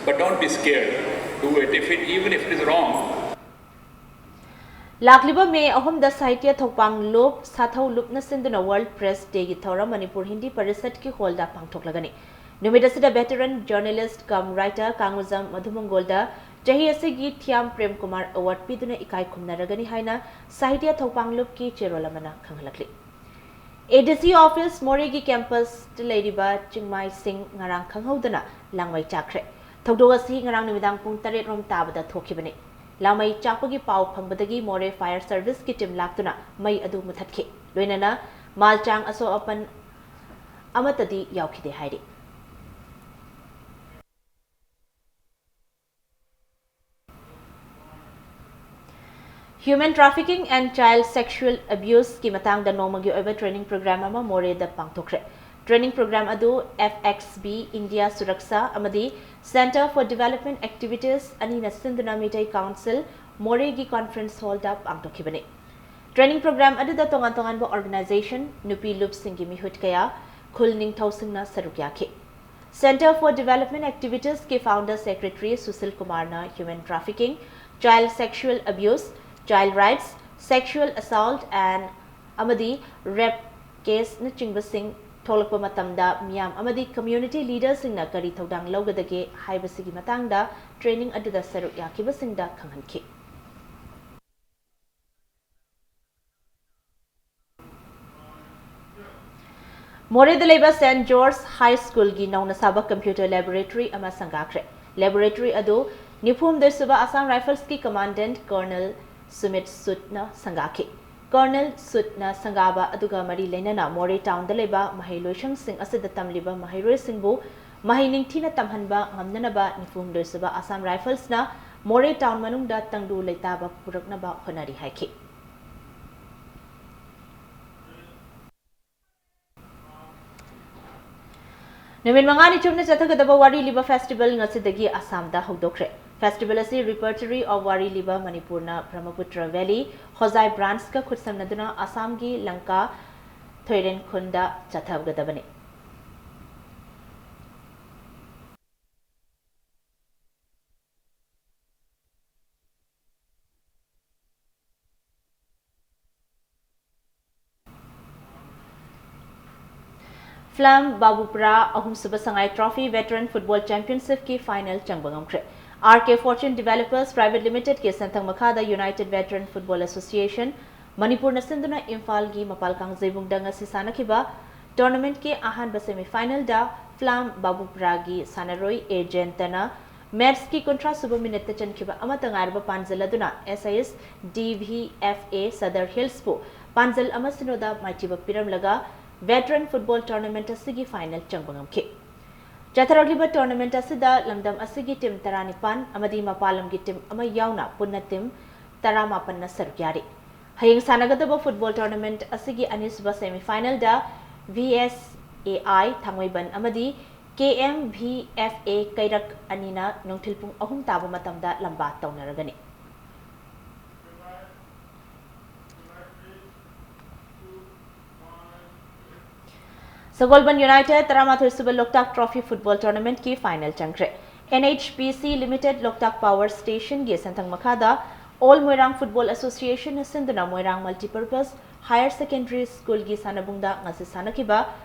But don't be scared. Do it, if it, even if it is wrong. ꯂꯥꯛꯂꯤꯕ ꯃꯦ ꯑꯍꯨꯝꯗ ꯁꯥꯍꯤꯇ꯭ꯌ ꯊꯧꯄꯥꯡ ꯂꯨꯞ ꯁꯥꯊꯧ ꯂꯨꯞꯅ ꯁꯤꯟꯗꯨꯅ world press ꯗꯦꯒꯤ ꯊꯧꯔꯝ ꯃꯅꯤꯄꯨꯔ ꯍꯤꯟꯗꯤ ꯄꯔꯤꯁꯠꯀꯤ ꯍꯣꯜꯗ ꯄꯥꯡꯊꯣꯛꯂꯒꯅꯤ꯫ ꯅꯨꯃꯤꯠ ꯑꯁꯤꯗ ꯚꯦꯇꯔꯟ ꯖꯔꯅꯦꯂꯤꯁ꯭ꯠ ꯀꯝ writer ꯀꯥꯡꯃꯖꯝ ꯃꯙꯨꯃꯪꯒꯣꯜꯗ ꯆꯍꯤ ꯑꯁꯤꯒꯤ ꯊꯤꯌꯥꯝ ꯄ꯭ꯔꯦꯝ ꯀꯨꯃꯥꯔ ꯑꯦꯋꯥꯔꯗ ꯄꯤꯗꯨꯅ ꯏꯀꯥꯏ ꯈꯨꯝꯅꯔꯒꯅꯤ ꯍꯥꯏꯅ ꯁꯥꯍꯤꯇ꯭ꯌ ꯊꯧꯄꯥꯡ ꯂꯨꯞꯀꯤ ꯆꯦꯔꯣꯜ ꯑꯃꯅ ꯈꯪꯍꯜꯂꯛꯂꯤ꯫ ADC office ꯃꯣꯔꯦꯒꯤ ꯀꯦꯝꯄꯁꯇ ꯂꯩꯔꯤꯕ ꯆꯤꯡꯃꯥꯏꯁꯤꯡ ꯉꯔꯥꯡ ꯈꯪꯍꯧꯗꯅ ꯂꯥꯡꯃꯩ ꯆꯥꯛꯈ꯭ꯔꯦ꯫ ꯊꯧꯗꯣꯛ ꯑꯁꯤ ꯉꯔꯥꯡ ꯅꯨꯃꯤꯗꯥꯡ ꯄꯨꯡ ꯇꯔꯦꯠ ꯔꯣꯝ ꯇꯥꯕꯗ ꯊꯣꯛꯈꯤꯕꯅꯤ꯫ ꯂꯥꯡꯃꯩ ꯆꯥꯛꯄꯒꯤ ꯄꯥꯎ ꯐꯪꯕꯗꯒꯤ ꯃꯣꯔꯦ ꯐꯥꯌꯔ ꯁꯔꯚꯤꯁꯀꯤ ꯇꯤꯝ ꯂꯥꯛꯇꯨꯅ ꯃꯩ ꯑꯗꯨ ꯃꯨꯊꯠꯈꯤ꯫ ꯂꯣꯏꯅꯅ ꯃꯥꯜ ꯆꯥꯡ ꯑꯁꯣꯛ ꯑꯄꯟ ꯑꯃꯠꯇꯗꯤ ꯌꯥꯎꯈꯤꯗꯦ ꯍꯥꯏꯔꯤ꯫ Human trafficking and child sexual abuse ꯀꯤ ꯃꯇꯥꯡꯗ ꯅꯣꯡꯃꯒꯤ ꯑꯣꯏꯕ ꯇ꯭ꯔꯦꯅꯤꯡ ꯄ꯭ꯔꯣꯒ꯭ꯔꯥꯝ ꯑꯃ ꯃꯣꯔꯦꯗ ꯄꯥꯡꯊꯣꯛꯈ꯭ꯔꯦ꯫ ꯇ꯭ꯔꯦꯅꯤꯡ ꯄ꯭ꯔꯣꯒ꯭ꯔꯥꯝ ꯑꯗꯨ F X B India Suraksha ꯑꯃꯗꯤ Centre for Development Activities ꯑꯅꯤꯅ ꯁꯤꯟꯗꯨꯅ ꯃꯤꯇꯩ ꯀꯥꯎꯟꯁꯤꯜ ꯃꯣꯔꯦꯒꯤ ꯀꯣꯟꯐꯔꯦꯟꯁ ꯍꯣꯜꯗ ꯄꯥꯡꯊꯣꯛꯈꯤꯕꯅꯤ꯫ ꯇ꯭ꯔꯦꯅꯤꯡ ꯄ꯭ꯔꯣꯒ꯭ꯔꯥꯝ ꯑꯗꯨꯗ ꯇꯣꯉꯥꯟ ꯇꯣꯉꯥꯟꯕ ꯑꯣꯔꯒꯅꯥꯏꯖꯦꯁꯟ, ꯅꯨꯄꯤ ꯂꯨꯞꯁꯤꯡꯒꯤ ꯃꯤꯍꯨꯠ ꯀꯌꯥ, ꯈꯨꯜ ꯅꯤꯡꯊꯧꯁꯤꯡꯅ ꯁꯔꯨꯛ ꯌꯥꯈꯤ꯫ Centre for Development Activities ꯀꯤ founder secretary ꯁꯨꯁꯤꯜ ꯀꯨꯃꯥꯔꯅ human trafficking, child sexual abuse, child rights, sexual assault and ꯑꯃꯗꯤ rape caseꯅꯆꯤꯡꯕꯁꯤꯡ ꯊꯣꯛꯂꯛꯄ ꯃꯇꯝꯗ ꯃꯤꯌꯥꯝ ꯑꯃꯗꯤ community leaderꯁꯤꯡꯅ ꯀꯔꯤ ꯊꯧꯗꯥꯡ ꯂꯧꯒꯗꯒꯦ ꯍꯥꯏꯕꯁꯤꯒꯤ ꯃꯇꯥꯡꯗ ꯇ꯭ꯔꯦꯅꯤꯡ ꯑꯗꯨꯗ ꯁꯔꯨꯛ ꯌꯥꯈꯤꯕꯁꯤꯡꯗ ꯈꯪꯍꯟꯈꯤ꯫ ꯃꯣꯔꯦꯗ ꯂꯩꯕ Saint George High Schoolꯒꯤ ꯅꯧꯅ ꯁꯥꯕ computer laboratory ꯑꯃ ꯁꯪꯒꯥꯈ꯭ꯔꯦ꯫ Laboratory ꯑꯗꯨ ꯅꯤꯐꯨꯍꯨꯝꯗꯣꯏ ꯁꯨꯕ Assam Riflesꯀꯤ Commandant Colonel Sumit ꯁꯨꯠꯅ ꯁꯪꯒꯥꯈꯤ꯫ Colonel ꯁꯨꯠꯅ ꯁꯪꯒꯥꯕ ꯑꯗꯨꯒ ꯃꯔꯤ ꯂꯩꯅꯅ ꯃꯣꯔꯦ ꯇꯥꯎꯟꯗ ꯂꯩꯕ ꯃꯍꯩꯂꯣꯏꯁꯪꯁꯤꯡ ꯑꯁꯤꯗ ꯇꯝꯂꯤꯕ ꯃꯍꯩꯔꯣꯏꯁꯤꯡꯕꯨ ꯃꯍꯩ ꯅꯤꯡꯊꯤꯅ ꯇꯝꯍꯟꯕ ꯉꯝꯅꯅꯕ ꯅꯤꯐꯨꯍꯨꯝꯗꯣꯏ ꯁꯨꯕ Assam Riflesꯅ ꯃꯣꯔꯦ ꯇꯥꯎꯟ ꯃꯅꯨꯡꯗ ꯇꯪꯗꯨ ꯂꯩꯇꯥꯕ ꯄꯨꯔꯛꯅꯕ ꯍꯣꯠꯅꯔꯤ ꯍꯥꯏꯈꯤ꯫ ꯅꯨꯃꯤꯠ ꯃꯉꯥꯅꯤ ꯆꯨꯞꯅ ꯆꯠꯊꯒꯗꯕ ꯋꯥꯔꯤ ꯂꯤꯕ ꯐꯦꯁꯇꯤꯚꯦꯜ ꯉꯁꯤꯗꯒꯤ ꯑꯁꯥꯝꯗ ꯍꯧꯗꯣꯛꯈ꯭ꯔꯦ꯫ ꯐꯦꯁꯇꯤꯚꯦꯜ ꯑꯁꯤ ꯔꯤꯄꯔꯇꯔꯤ ꯑꯣꯐ ꯋꯥꯔꯤ ꯂꯤꯕ ꯃꯅꯤꯄꯨꯔꯅ ꯕ꯭ꯔꯍꯃꯄꯨꯇ꯭ꯔ ꯚꯦꯂꯤ ꯍꯣꯖꯥꯏ ꯕ꯭ꯔꯥꯟꯆꯀ ꯈꯨꯠꯁꯝꯅꯗꯨꯅ ꯑꯁꯥꯝꯒꯤ ꯂꯪꯀꯥ ꯊꯣꯏꯔꯦꯟꯈꯨꯟꯗ ꯆꯠꯊꯒꯗꯕꯅꯤ꯫ ꯐ꯭ꯂꯥꯝ ꯕꯥꯕꯨꯄꯨꯔꯥ ꯑꯍꯨꯝꯁꯨꯕ ꯁꯉꯥꯏ ꯇ꯭ꯔꯣꯐꯤ ꯚꯦꯇꯔꯟ ꯐꯨꯠꯕꯣꯜ ꯆꯦꯝꯄꯤꯌꯟꯁꯤꯞꯀꯤ ꯐꯥꯏꯅꯦꯜ ꯆꯪꯕ ꯉꯝꯈ꯭ꯔꯦ꯫ ꯑꯥꯔ ꯀꯦ ꯐꯣꯔꯆꯨꯟ ꯗꯤꯚꯦꯂꯣꯄꯔꯁ ꯄ꯭ꯔꯥꯏꯚꯦꯠ ꯂꯤꯃꯤꯇꯦꯗꯀꯤ ꯁꯦꯟꯊꯪ ꯃꯈꯥꯗ ꯌꯨꯅꯥꯏꯇꯦꯗ ꯚꯦꯇꯔꯟ ꯐꯨꯠꯕꯣꯜ ꯑꯦꯁꯣꯁꯤꯌꯦꯁꯟ ꯃꯅꯤꯄꯨꯔꯅ ꯁꯤꯟꯗꯨꯅ ꯏꯝꯐꯥꯜꯒꯤ ꯃꯄꯥꯜ ꯀꯥꯡꯖꯩꯕꯨꯡꯗ ꯉꯁꯤ ꯁꯥꯟꯅꯈꯤꯕ ꯇꯣꯔꯅꯥꯃꯦꯟꯠꯀꯤ ꯑꯍꯥꯟꯕ ꯁꯦꯃꯤꯐꯥꯏꯅꯦꯜꯗ ꯐ꯭ꯂꯥꯝ ꯕꯥꯕꯨꯄꯨꯔꯥꯒꯤ ꯁꯥꯟꯅꯔꯣꯏ ꯑꯦ ꯖꯌꯟꯇꯅ ꯃꯦꯠꯁꯀꯤ ꯀꯨꯟꯊ꯭ꯔꯥ ꯁꯨꯕ ꯃꯤꯅꯤꯠꯇ ꯆꯟꯈꯤꯕ ꯑꯃꯠꯇ ꯉꯥꯏꯔꯕ ꯄꯥꯟꯖꯜ ꯑꯗꯨꯅ ꯑꯦꯁ ꯑꯥꯏ S D V F A Sadar ꯍꯤꯜꯁꯄꯨ ꯄꯥꯟꯖꯜ ꯑꯃ ꯁꯤꯅꯣꯗ ꯃꯥꯏꯊꯤꯕ ꯄꯤꯔꯝꯂꯒ ꯚꯦꯇꯔꯟ ꯐꯨꯠꯕꯣꯜ ꯇꯣꯔꯅꯥꯃꯦꯟꯠ ꯑꯁꯤꯒꯤ ꯐꯥꯏꯅꯦꯜ ꯆꯪꯕ ꯉꯝꯈꯤ꯫ ꯆꯠꯊꯔꯛꯂꯤꯕ ꯇꯣꯔꯅꯥꯃꯦꯟꯠ ꯑꯁꯤꯗ ꯂꯝꯗꯝ ꯑꯁꯤꯒꯤ ꯇꯤꯝ ꯇꯔꯥꯅꯤꯄꯥꯟ ꯑꯃꯗꯤ ꯃꯄꯥꯟ ꯂꯝꯒꯤ ꯇꯤꯝ ꯑꯃ ꯌꯥꯎꯅ ꯄꯨꯟꯅ ꯇꯤꯝ ꯇꯔꯥꯃꯥꯄꯟꯅ ꯁꯔꯨꯛ ꯌꯥꯔꯤ꯫ ꯍꯌꯦꯡ ꯁꯥꯟꯅꯒꯗꯕ ꯐꯨꯠꯕꯣꯜ ꯇꯣꯔꯅꯥꯃꯦꯟꯠ ꯑꯁꯤꯒꯤ ꯑꯅꯤꯁꯨꯕ ꯁꯦꯃꯤꯐꯥꯏꯅꯦꯜꯗ ꯚꯤ ꯑꯦꯁ ꯑꯦ ꯑꯥꯏ ꯊꯥꯡꯃꯩꯕꯟ ꯑꯃꯗꯤ ꯀꯦ ꯑꯦꯝ ꯚꯤ ꯑꯦꯐ ꯑꯦ ꯀꯩꯔꯛ ꯑꯅꯤꯅ ꯅꯨꯡꯊꯤꯜ ꯄꯨꯡ ꯑꯍꯨꯝ ꯇꯥꯕ ꯃꯇꯝꯗ ꯂꯝꯕꯥ ꯇꯧꯅꯔꯒꯅꯤ꯫ ꯁꯒꯣꯜꯕꯟ ꯌꯨꯅꯥꯏꯇꯦꯗ ꯇꯔꯥꯃꯥꯊꯣꯏ ꯁꯨꯕ ꯂꯣꯛꯇꯥꯛ ꯇ꯭ꯔꯣꯐꯤ ꯐꯨꯠꯕꯣꯜ ꯇꯣꯔꯅꯥꯃꯦꯟꯠꯀꯤ ꯐꯥꯏꯅꯦꯜ ꯆꯪꯈ꯭ꯔꯦ꯫ ꯑꯦꯟ ꯑꯩꯆ ꯄꯤ ꯁꯤ ꯂꯤꯃꯤꯇꯦꯗ ꯂꯣꯛꯇꯥꯛ ꯄꯥꯋꯔ ꯁ꯭ꯇꯦꯁꯟꯒꯤ ꯁꯦꯟꯊꯪ ꯃꯈꯥꯗ ꯑꯣꯜ ꯃꯣꯏꯔꯥꯡ ꯐꯨꯠꯕꯣꯜ ꯑꯦꯁꯣꯁꯤꯌꯦꯁꯟꯅ ꯁꯤꯟꯗꯨꯅ ꯃꯣꯏꯔꯥꯡ ꯃꯜꯇꯤꯄꯔꯄꯁ ꯍꯥꯌꯔ ꯁꯦꯀꯦꯟꯗꯔꯤ ꯁ꯭ꯀꯨꯜꯒꯤ ꯁꯥꯟꯅꯕꯨꯡꯗ ꯉꯁꯤ ꯁꯥꯟꯅꯈꯤꯕ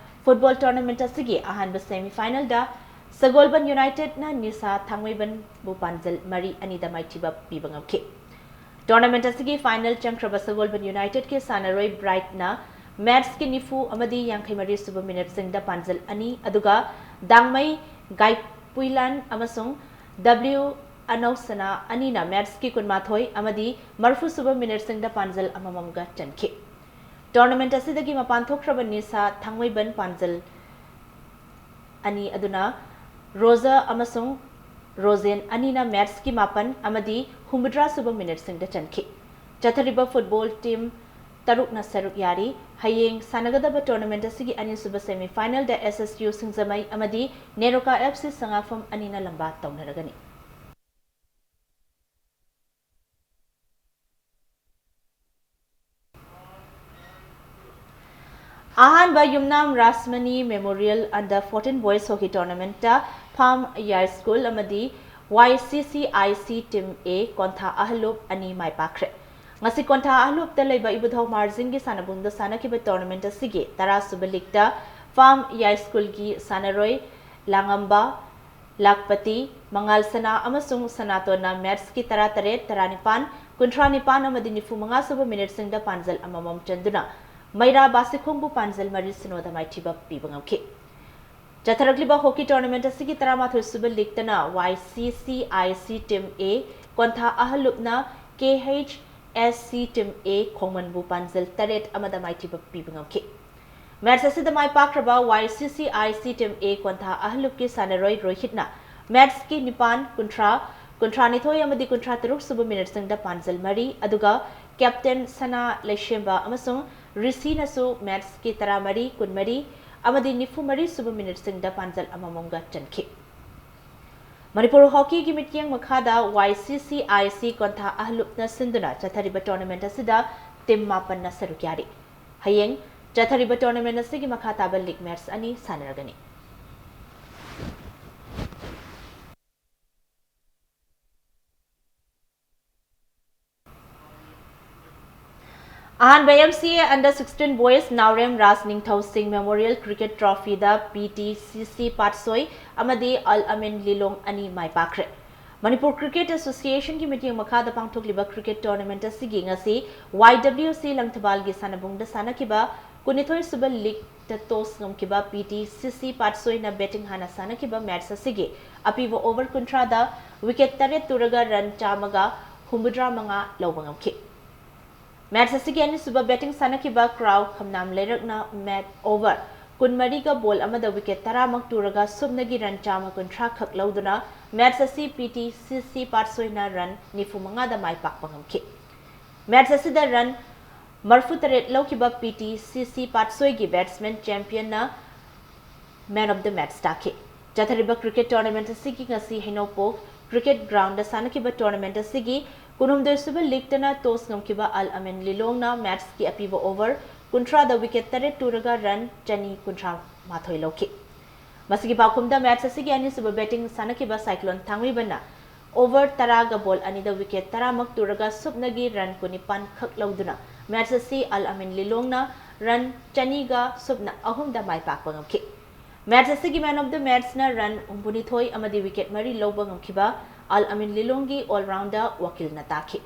ꯐꯨꯠꯕꯣꯜ ꯇꯣꯔꯅꯥꯃꯦꯟꯠ ꯑꯁꯤꯒꯤ ꯑꯍꯥꯟꯕ ꯁꯦꯃꯤꯐꯥꯏꯅꯦꯜꯗ ꯁꯒꯣꯜꯕꯟ ꯌꯨꯅꯥꯏꯇꯦꯗꯅ ꯅꯤꯁꯥ ꯊꯥꯡꯃꯩꯕꯟꯕꯨ ꯄꯥꯟꯖꯜ ꯃꯔꯤ ꯑꯅꯤꯗ ꯃꯥꯏꯊꯤꯕ ꯄꯤꯕ ꯉꯝꯈꯤ꯫ ꯇꯣꯔꯅꯥꯃꯦꯟꯠ ꯑꯁꯤꯒꯤ ꯐꯥꯏꯅꯦꯜ ꯆꯪꯈ꯭ꯔꯕ ꯁꯒꯣꯜꯕꯟ ꯌꯨꯅꯥꯏꯇꯦꯗꯀꯤ ꯁꯥꯟꯅꯔꯣꯏ ꯕ꯭ꯔꯥꯏꯠꯅ ꯃꯦꯠꯁꯀꯤ ꯅꯤꯐꯨ ꯑꯃꯗꯤ ꯌꯥꯡꯈꯩ ꯃꯔꯤ ꯁꯨꯕ ꯃꯤꯅꯠꯁꯤꯡꯗ ꯄꯥꯟꯖꯜ ꯑꯅꯤ, ꯑꯗꯨꯒ ꯗꯥꯡꯃꯩ ꯒꯥꯏꯄꯨꯏꯂꯥꯟ ꯑꯃꯁꯨꯡ ꯗꯕ꯭ꯂꯤꯎ ꯑꯅꯧꯁꯅꯥ ꯑꯅꯤꯅ ꯃꯦꯠꯁꯀꯤ ꯀꯨꯟꯃꯥꯊꯣꯏ ꯑꯃꯗꯤ ꯃꯔꯤꯐꯨ ꯁꯨꯕ ꯃꯤꯅꯠꯁꯤꯡꯗ ꯄꯥꯟꯖꯜ ꯑꯃꯃꯝꯒ ꯆꯟꯈꯤ꯫ ꯇꯣꯔꯅꯥꯃꯦꯟꯠ ꯑꯁꯤꯗꯒꯤ ꯃꯄꯥꯟ ꯊꯣꯛꯈ꯭ꯔꯕ ꯅꯤꯁꯥ ꯊꯥꯡꯃꯩꯕꯟ ꯄꯥꯟꯖꯜ ꯑꯅꯤ ꯑꯗꯨꯅ ꯔꯣꯖꯥ ꯑꯃꯁꯨꯡ ꯔꯣꯖꯦꯟ ꯑꯅꯤꯅ ꯃꯦꯠꯁꯀꯤ ꯃꯥꯄꯟ ꯑꯃꯗꯤ ꯍꯨꯝꯐꯨꯇꯔꯥ ꯁꯨꯕ ꯃꯤꯅꯠꯁꯤꯡꯗ ꯆꯟꯈꯤ꯫ ꯆꯠꯊꯔꯤꯕ ꯐꯨꯠꯕꯣꯜ ꯇꯤꯝ ꯇꯔꯨꯛꯅ ꯁꯔꯨꯛ ꯌꯥꯔꯤ꯫ ꯍꯌꯦꯡ ꯁꯥꯟꯅꯒꯗꯕ tournament ꯑꯁꯤꯒꯤ ꯑꯅꯤꯁꯨꯕ semi final ꯗ S S U ꯁꯤꯡꯖꯃꯩ ꯑꯃꯗꯤ ꯅꯦꯔꯣꯀꯥ F C ꯁꯉꯥꯛꯐꯝ ꯑꯅꯤꯅ ꯂꯝꯕꯥ ꯇꯧꯅꯔꯒꯅꯤ꯫ ꯑꯍꯥꯟꯕ ꯌꯨꯝꯅꯥꯝ ꯔꯥꯁꯃꯅꯤ Memorial Under fourteen Boys Hockey Tournament ꯇ ꯐꯥꯝ ꯌꯥꯏꯁ꯭ꯀꯨꯜ ꯑꯃꯗꯤ Y C C I C Team A ꯀꯣꯟꯊꯥ ꯑꯍꯜꯂꯨꯞ ꯑꯅꯤ ꯃꯥꯏ ꯄꯥꯛꯈ꯭ꯔꯦ꯫ ꯉꯁꯤ ꯀꯣꯟꯊꯥ ꯑꯍꯜꯂꯨꯞꯇ ꯂꯩꯕ ꯏꯕꯨꯙꯧ ꯃꯥꯔꯖꯤꯡꯒꯤ ꯁꯥꯟꯅꯕꯨꯡꯗ ꯁꯥꯟꯅꯈꯤꯕ tournament ꯑꯁꯤꯒꯤ ꯇꯔꯥꯁꯨꯕ league ꯇ ꯐꯥꯝ ꯌꯥꯏꯁ꯭ꯀꯨꯜꯒꯤ ꯁꯥꯟꯅꯔꯣꯏ ꯂꯥꯡꯉꯝꯕ, ꯂꯥꯛꯄꯇꯤ, ꯃꯉꯥꯜ ꯁꯅꯥ ꯑꯃꯁꯨꯡ ꯁꯅꯥꯇꯣꯟꯅ match ꯀꯤ ꯇꯔꯥꯇꯔꯦꯠ, ꯇꯔꯥꯅꯤꯄꯥꯟ, ꯀꯨꯟꯊ꯭ꯔꯥꯅꯤꯄꯥꯟ ꯑꯃꯗꯤ ꯅꯤꯐꯨꯃꯉꯥ ꯁꯨꯕ minute ꯁꯤꯡꯗ ꯄꯥꯟꯖꯜ ꯑꯃꯃꯝ ꯆꯟꯗꯨꯅ ꯃꯩꯔꯥ ꯕꯥꯁꯤꯈꯣꯡꯕꯨ ꯄꯥꯟꯖꯜ ꯃꯔꯤ ꯁꯤꯅꯣꯗ ꯃꯥꯏꯊꯤꯕ ꯄꯤꯕ ꯉꯝꯈꯤ꯫ ꯆꯠꯊꯔꯛꯂꯤꯕ hockey tournament ꯑꯁꯤꯒꯤ ꯇꯔꯥꯃꯥꯊꯣꯏ ꯁꯨꯕ league ꯇꯅ Y C C I C Team A ꯀꯣꯟꯊꯥ ꯑꯍꯜꯂꯨꯞꯅ K H S C Team A ꯈꯣꯡꯃꯟꯕꯨ ꯄꯥꯟꯖꯜ ꯇꯔꯦꯠ ꯑꯃꯗ ꯃꯥꯏꯊꯤꯕ ꯄꯤꯕ ꯉꯝꯈꯤ꯫ Match ꯑꯁꯤꯗ ꯃꯥꯏ ꯄꯥꯛꯈ꯭ꯔꯕ Y C C I C Team A ꯀꯣꯟꯊꯥ ꯑꯍꯜꯂꯨꯞꯀꯤ ꯁꯥꯟꯅꯔꯣꯏ ꯔꯣꯍꯤꯠꯅ match ꯀꯤ ꯅꯤꯄꯥꯟ, ꯀꯨꯟꯊ꯭ꯔꯥ, ꯀꯨꯟꯊ꯭ꯔꯥꯅꯤꯊꯣꯏ ꯑꯃꯗꯤ ꯀꯨꯟꯊ꯭ꯔꯥ ꯇꯔꯨꯛ ꯁꯨꯕ minute ꯁꯤꯡꯗ ꯄꯥꯟꯖꯜ ꯃꯔꯤ, ꯑꯗꯨꯒ captain ꯁꯅꯥ ꯂꯩꯁꯦꯝꯕ ꯑꯃꯁꯨꯡ ꯔꯤꯁꯤꯅꯁꯨ match ꯀꯤ ꯇꯔꯥꯃꯔꯤ, ꯀꯨꯟꯃꯔꯤ ꯑꯃꯗꯤ ꯅꯤꯐꯨ ꯃꯔꯤ ꯁꯨꯕ minute ꯁꯤꯡꯗ ꯄꯥꯟꯖꯜ ꯑꯃꯃꯝꯒ ꯆꯟꯈꯤ꯫ ꯃꯅꯤꯄꯨꯔ hockey ꯒꯤ ꯃꯤꯠꯌꯦꯡ ꯃꯈꯥꯗ Y C C I C ꯀꯣꯟꯊꯥ ꯑꯍꯜꯂꯨꯞꯅ ꯁꯤꯟꯗꯨꯅ ꯆꯠꯊꯔꯤꯕ tournament ꯑꯁꯤꯗ team ꯃꯥꯄꯟꯅ ꯁꯔꯨꯛ ꯌꯥꯔꯤ꯫ ꯍꯌꯦꯡ ꯆꯠꯊꯔꯤꯕ tournament ꯑꯁꯤꯒꯤ ꯃꯈꯥ ꯇꯥꯕ league match ꯑꯅꯤ ꯁꯥꯟꯅꯔꯒꯅꯤ꯫ ꯑꯍꯥꯟꯕ M C A Under sixteen Boys ꯅꯥꯎꯔꯦꯝ ꯔꯥꯖ ꯅꯤꯡꯊꯧ ꯁꯤꯡ Memorial Cricket Trophy ꯗ P T C C ꯄꯥꯠꯁꯣꯏ ꯑꯃꯗꯤ ꯑꯜ ꯑꯃꯤꯟ ꯂꯤꯂꯣꯡ ꯑꯅꯤ ꯃꯥꯏ ꯄꯥꯛꯈ꯭ꯔꯦ꯫ ꯃꯅꯤꯄꯨꯔ Cricket Association ꯒꯤ ꯃꯤꯠꯌꯦꯡ ꯃꯈꯥꯗ ꯄꯥꯡꯊꯣꯛꯂꯤꯕ cricket tournament ꯑꯁꯤꯒꯤ ꯉꯁꯤ Y W C ꯂꯪꯊꯕꯥꯜꯒꯤ ꯁꯥꯟꯅꯕꯨꯡꯗ ꯁꯥꯟꯅꯈꯤꯕ ꯀꯨꯟꯅꯤꯊꯣꯏ ꯁꯨꯕ league ꯇ toss ꯉꯝꯈꯤꯕ P T C C ꯄꯥꯠꯁꯣꯏꯅ batting ꯍꯥꯟꯅ ꯁꯥꯟꯅꯈꯤꯕ match ꯑꯁꯤꯒꯤ ꯑꯄꯤꯕ over ꯀꯨꯟꯊ꯭ꯔꯥꯗ wicket ꯇꯔꯦꯠ ꯇꯨꯔꯒ run ꯆꯥꯝꯃꯒ ꯍꯨꯝꯐꯨꯇꯔꯥ ꯃꯉꯥ ꯂꯧꯕ ꯉꯝꯈꯤ꯫ Match ꯑꯁꯤꯒꯤ ꯑꯅꯤꯁꯨꯕ batting ꯁꯥꯟꯅꯈꯤꯕ ꯀ꯭ꯔꯥꯎ ꯈꯝꯅꯥꯝ ꯂꯩꯔꯛꯅ ꯃꯦꯠ over ꯀꯨꯟꯃꯔꯤꯒ ball ꯑꯃꯗ wicket ꯇꯔꯥꯃꯛ ꯇꯨꯔꯒ ꯁꯨꯞꯅꯒꯤ run ꯆꯥꯝꯃ ꯀꯨꯟꯊ꯭ꯔꯥ ꯈꯛ ꯂꯧꯗꯨꯅ match ꯑꯁꯤ P T C C ꯄꯥꯠꯁꯣꯏꯅ run ꯅꯤꯐꯨ ꯃꯉꯥꯗ ꯃꯥꯏ ꯄꯥꯛꯄ ꯉꯝꯈꯤ꯫ Match ꯑꯁꯤꯗ run ꯃꯔꯐꯨ ꯇꯔꯦꯠ ꯂꯧꯈꯤꯕ ꯄꯤ ꯇꯤ ꯁꯤ ꯁꯤ ꯄꯥꯠꯁꯣꯏꯒꯤ batsman championꯅ man of the match ꯇꯥꯈꯤ꯫ ꯆꯠꯊꯔꯤꯕ cricket tournament ꯑꯁꯤꯒꯤ ꯉꯁꯤ ꯍꯩꯅꯧꯄꯣꯛ cricket groundꯗ ꯁꯥꯟꯅꯈꯤꯕ tournament ꯑꯁꯤꯒꯤ ꯀꯨꯟꯍꯨꯝꯗꯣꯏ ꯁꯨꯕ leagueꯇꯅ toss ꯉꯝꯈꯤꯕ ꯑꯜ ꯑꯃꯤꯟ ꯂꯤꯂꯣꯡꯅ matchꯀꯤ ꯑꯄꯤꯕ over ꯀꯨꯟꯊ꯭ꯔꯥꯗ wicket ꯇꯔꯦꯠ ꯇꯨꯔꯒ run ꯆꯅꯤ ꯀꯨꯟꯊ꯭ꯔꯥ ꯃꯥꯊꯣꯏ ꯂꯧꯈꯤ꯫ ꯃꯁꯤꯒꯤ ꯄꯥꯎꯈꯨꯝꯗ match ꯑꯁꯤꯒꯤ ꯑꯅꯤꯁꯨꯕ batting ꯁꯥꯟꯅꯈꯤꯕ ꯁꯥꯏꯀ꯭ꯂꯣꯟ ꯊꯥꯡꯃꯩꯕꯟꯅ over ꯇꯔꯥꯒ ball ꯑꯅꯤꯗ wicket ꯇꯔꯥꯃꯛ ꯇꯨꯔꯒ ꯁꯨꯞꯅꯒꯤ run ꯀꯨꯟꯅꯤꯄꯥꯟ ꯈꯛ ꯂꯧꯗꯨꯅ match ꯑꯁꯤ ꯑꯜ ꯑꯃꯤꯟ ꯂꯤꯂꯣꯡꯅ run ꯆꯅꯤꯒ ꯁꯨꯞꯅ ꯑꯍꯨꯝꯗ ꯃꯥꯏ ꯄꯥꯛꯄ ꯉꯝꯈꯤ꯫ Match ꯑꯁꯤꯒꯤ man of the matchꯅ run ꯍꯨꯝꯐꯨꯅꯤꯊꯣꯏ ꯑꯃꯗꯤ wicket ꯃꯔꯤ ꯂꯧꯕ ꯉꯝꯈꯤꯕ ꯑꯜ ꯑꯃꯤꯟ ꯂꯤꯂꯣꯡꯒꯤ all-rounder ꯋꯥꯀꯤꯜꯅ ꯇꯥꯈꯤ꯫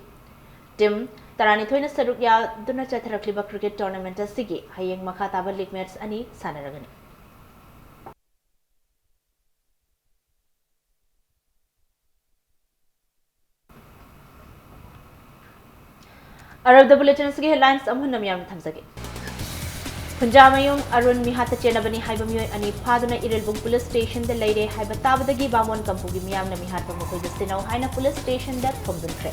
Team ꯇꯔꯥꯅꯤꯊꯣꯏꯅ ꯁꯔꯨꯛ ꯌꯥꯗꯨꯅ ꯆꯠꯊꯔꯛꯂꯤꯕ cricket tournament ꯑꯁꯤꯒꯤ ꯍꯌꯦꯡ ꯃꯈꯥ ꯇꯥꯕ league match ꯑꯅꯤ ꯁꯥꯟꯅꯔꯒꯅꯤ꯫ ꯑꯔꯣꯏꯕꯗ bulletin ꯑꯁꯤꯒꯤ headlines ꯑꯃꯨꯛ ꯍꯟꯅ ꯃꯤꯌꯥꯝꯅ ꯊꯝꯖꯒꯦ꯫ ꯈꯨꯟꯖꯥꯃꯌꯨꯝ ꯑꯔꯨꯟ ꯃꯤꯍꯥꯠꯇ ꯆꯦꯟꯅꯕꯅꯤ ꯍꯥꯏꯕ ꯃꯤꯑꯣꯏ ꯑꯅꯤ ꯐꯥꯗꯨꯅ ꯏꯔꯦꯜꯕꯨꯡ police stationꯗ ꯂꯩꯔꯦ ꯍꯥꯏꯕ ꯇꯥꯕꯗꯒꯤ ꯕꯥꯃꯣꯟ ꯀꯝꯄꯨꯒꯤ ꯃꯤꯌꯥꯝꯅ ꯃꯤꯍꯥꯠꯄ ꯃꯈꯣꯏꯗ ꯁꯤꯟꯅꯧ ꯍꯥꯏꯅ police stationꯗ ꯊꯣꯝꯖꯤꯟꯈ꯭ꯔꯦ꯫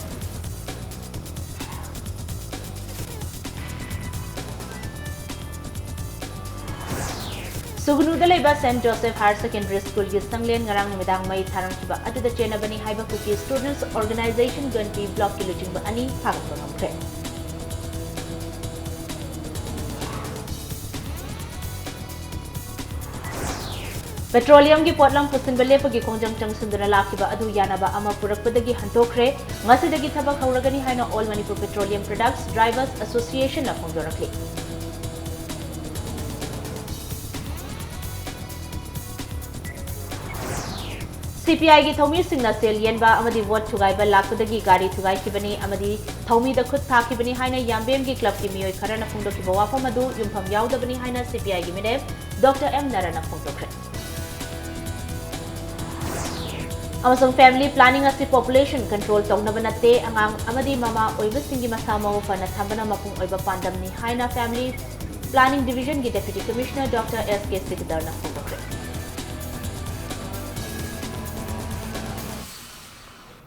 ꯁꯨꯒꯅꯨꯗ ꯂꯩꯕ Saint Joseph Higher Secondary Schoolꯒꯤ ꯁꯪꯂꯦꯟ ꯉꯔꯥꯡ ꯅꯨꯃꯤꯗꯥꯡ ꯃꯩ ꯊꯥꯔꯝꯈꯤꯕ ꯑꯗꯨꯗ ꯆꯦꯟꯅꯕꯅꯤ ꯍꯥꯏꯕ Kuki Students Organization ꯒꯟꯄꯤ blockꯀꯤ ꯂꯨꯆꯤꯡꯕ ꯑꯅꯤ ꯐꯥꯒꯠꯄ ꯉꯝꯈ꯭ꯔꯦ꯫ Petroleumꯒꯤ ꯄꯣꯠꯂꯝ ꯄꯨꯁꯤꯟꯕ ꯂꯦꯞꯄꯒꯤ ꯈꯣꯡꯖꯪ ꯆꯪꯁꯤꯟꯗꯨꯅ ꯂꯥꯛꯈꯤꯕ ꯑꯗꯨ ꯌꯥꯅꯕ ꯑꯃ ꯄꯨꯔꯛꯄꯗꯒꯤ ꯍꯟꯗꯣꯛꯈ꯭ꯔꯦ꯫ ꯉꯁꯤꯗꯒꯤ ꯊꯕꯛ ꯍꯧꯔꯒꯅꯤ ꯍꯥꯏꯅ All Manipur Petroleum Products Drivers Associationꯅ ꯐꯣꯡꯗꯣꯔꯛꯂꯤ꯫ CPIꯒꯤ ꯊꯧꯃꯤꯁꯤꯡꯅ ꯁꯦꯜ ꯌꯦꯟꯕ ꯑꯃꯗꯤ vote ꯊꯨꯒꯥꯏꯕ ꯂꯥꯛꯄꯗꯒꯤ ꯒꯥꯔꯤ ꯊꯨꯒꯥꯏꯈꯤꯕꯅꯤ ꯑꯃꯗꯤ ꯊꯧꯃꯤꯗ ꯈꯨꯠ ꯊꯥꯈꯤꯕꯅꯤ ꯍꯥꯏꯅ ꯌꯥꯝꯕꯦꯝꯒꯤ clubꯀꯤ ꯃꯤꯑꯣꯏ ꯈꯔꯅ ꯐꯣꯡꯗꯣꯛꯈꯤꯕ ꯋꯥꯐꯝ ꯑꯗꯨ ꯌꯨꯝꯐꯝ ꯌꯥꯎꯗꯕꯅꯤ ꯍꯥꯏꯅ CPIꯒꯤ ꯃꯤꯔꯦꯞ Doctor M ꯅꯥꯔꯥꯅ ꯐꯣꯡꯗꯣꯛꯈ꯭ꯔꯦ꯫ ꯑꯃꯁꯨꯡ family planning ꯑꯁꯤ population control ꯇꯧꯅꯕ ꯅꯠꯇꯦ, ꯑꯉꯥꯡ ꯑꯃꯗꯤ ꯃꯃꯥ ꯑꯣꯏꯕꯁꯤꯡꯒꯤ ꯃꯁꯥ ꯃꯎ ꯐꯅ ꯊꯝꯕꯅ ꯃꯄꯨꯡ ꯑꯣꯏꯕ ꯄꯥꯟꯗꯝꯅꯤ ꯍꯥꯏꯅ Family Planning Divisionꯒꯤ Deputy Commissioner Doctor S K ꯁꯤꯛꯗꯔꯅ ꯐꯣꯡꯗꯣꯛꯈꯤ꯫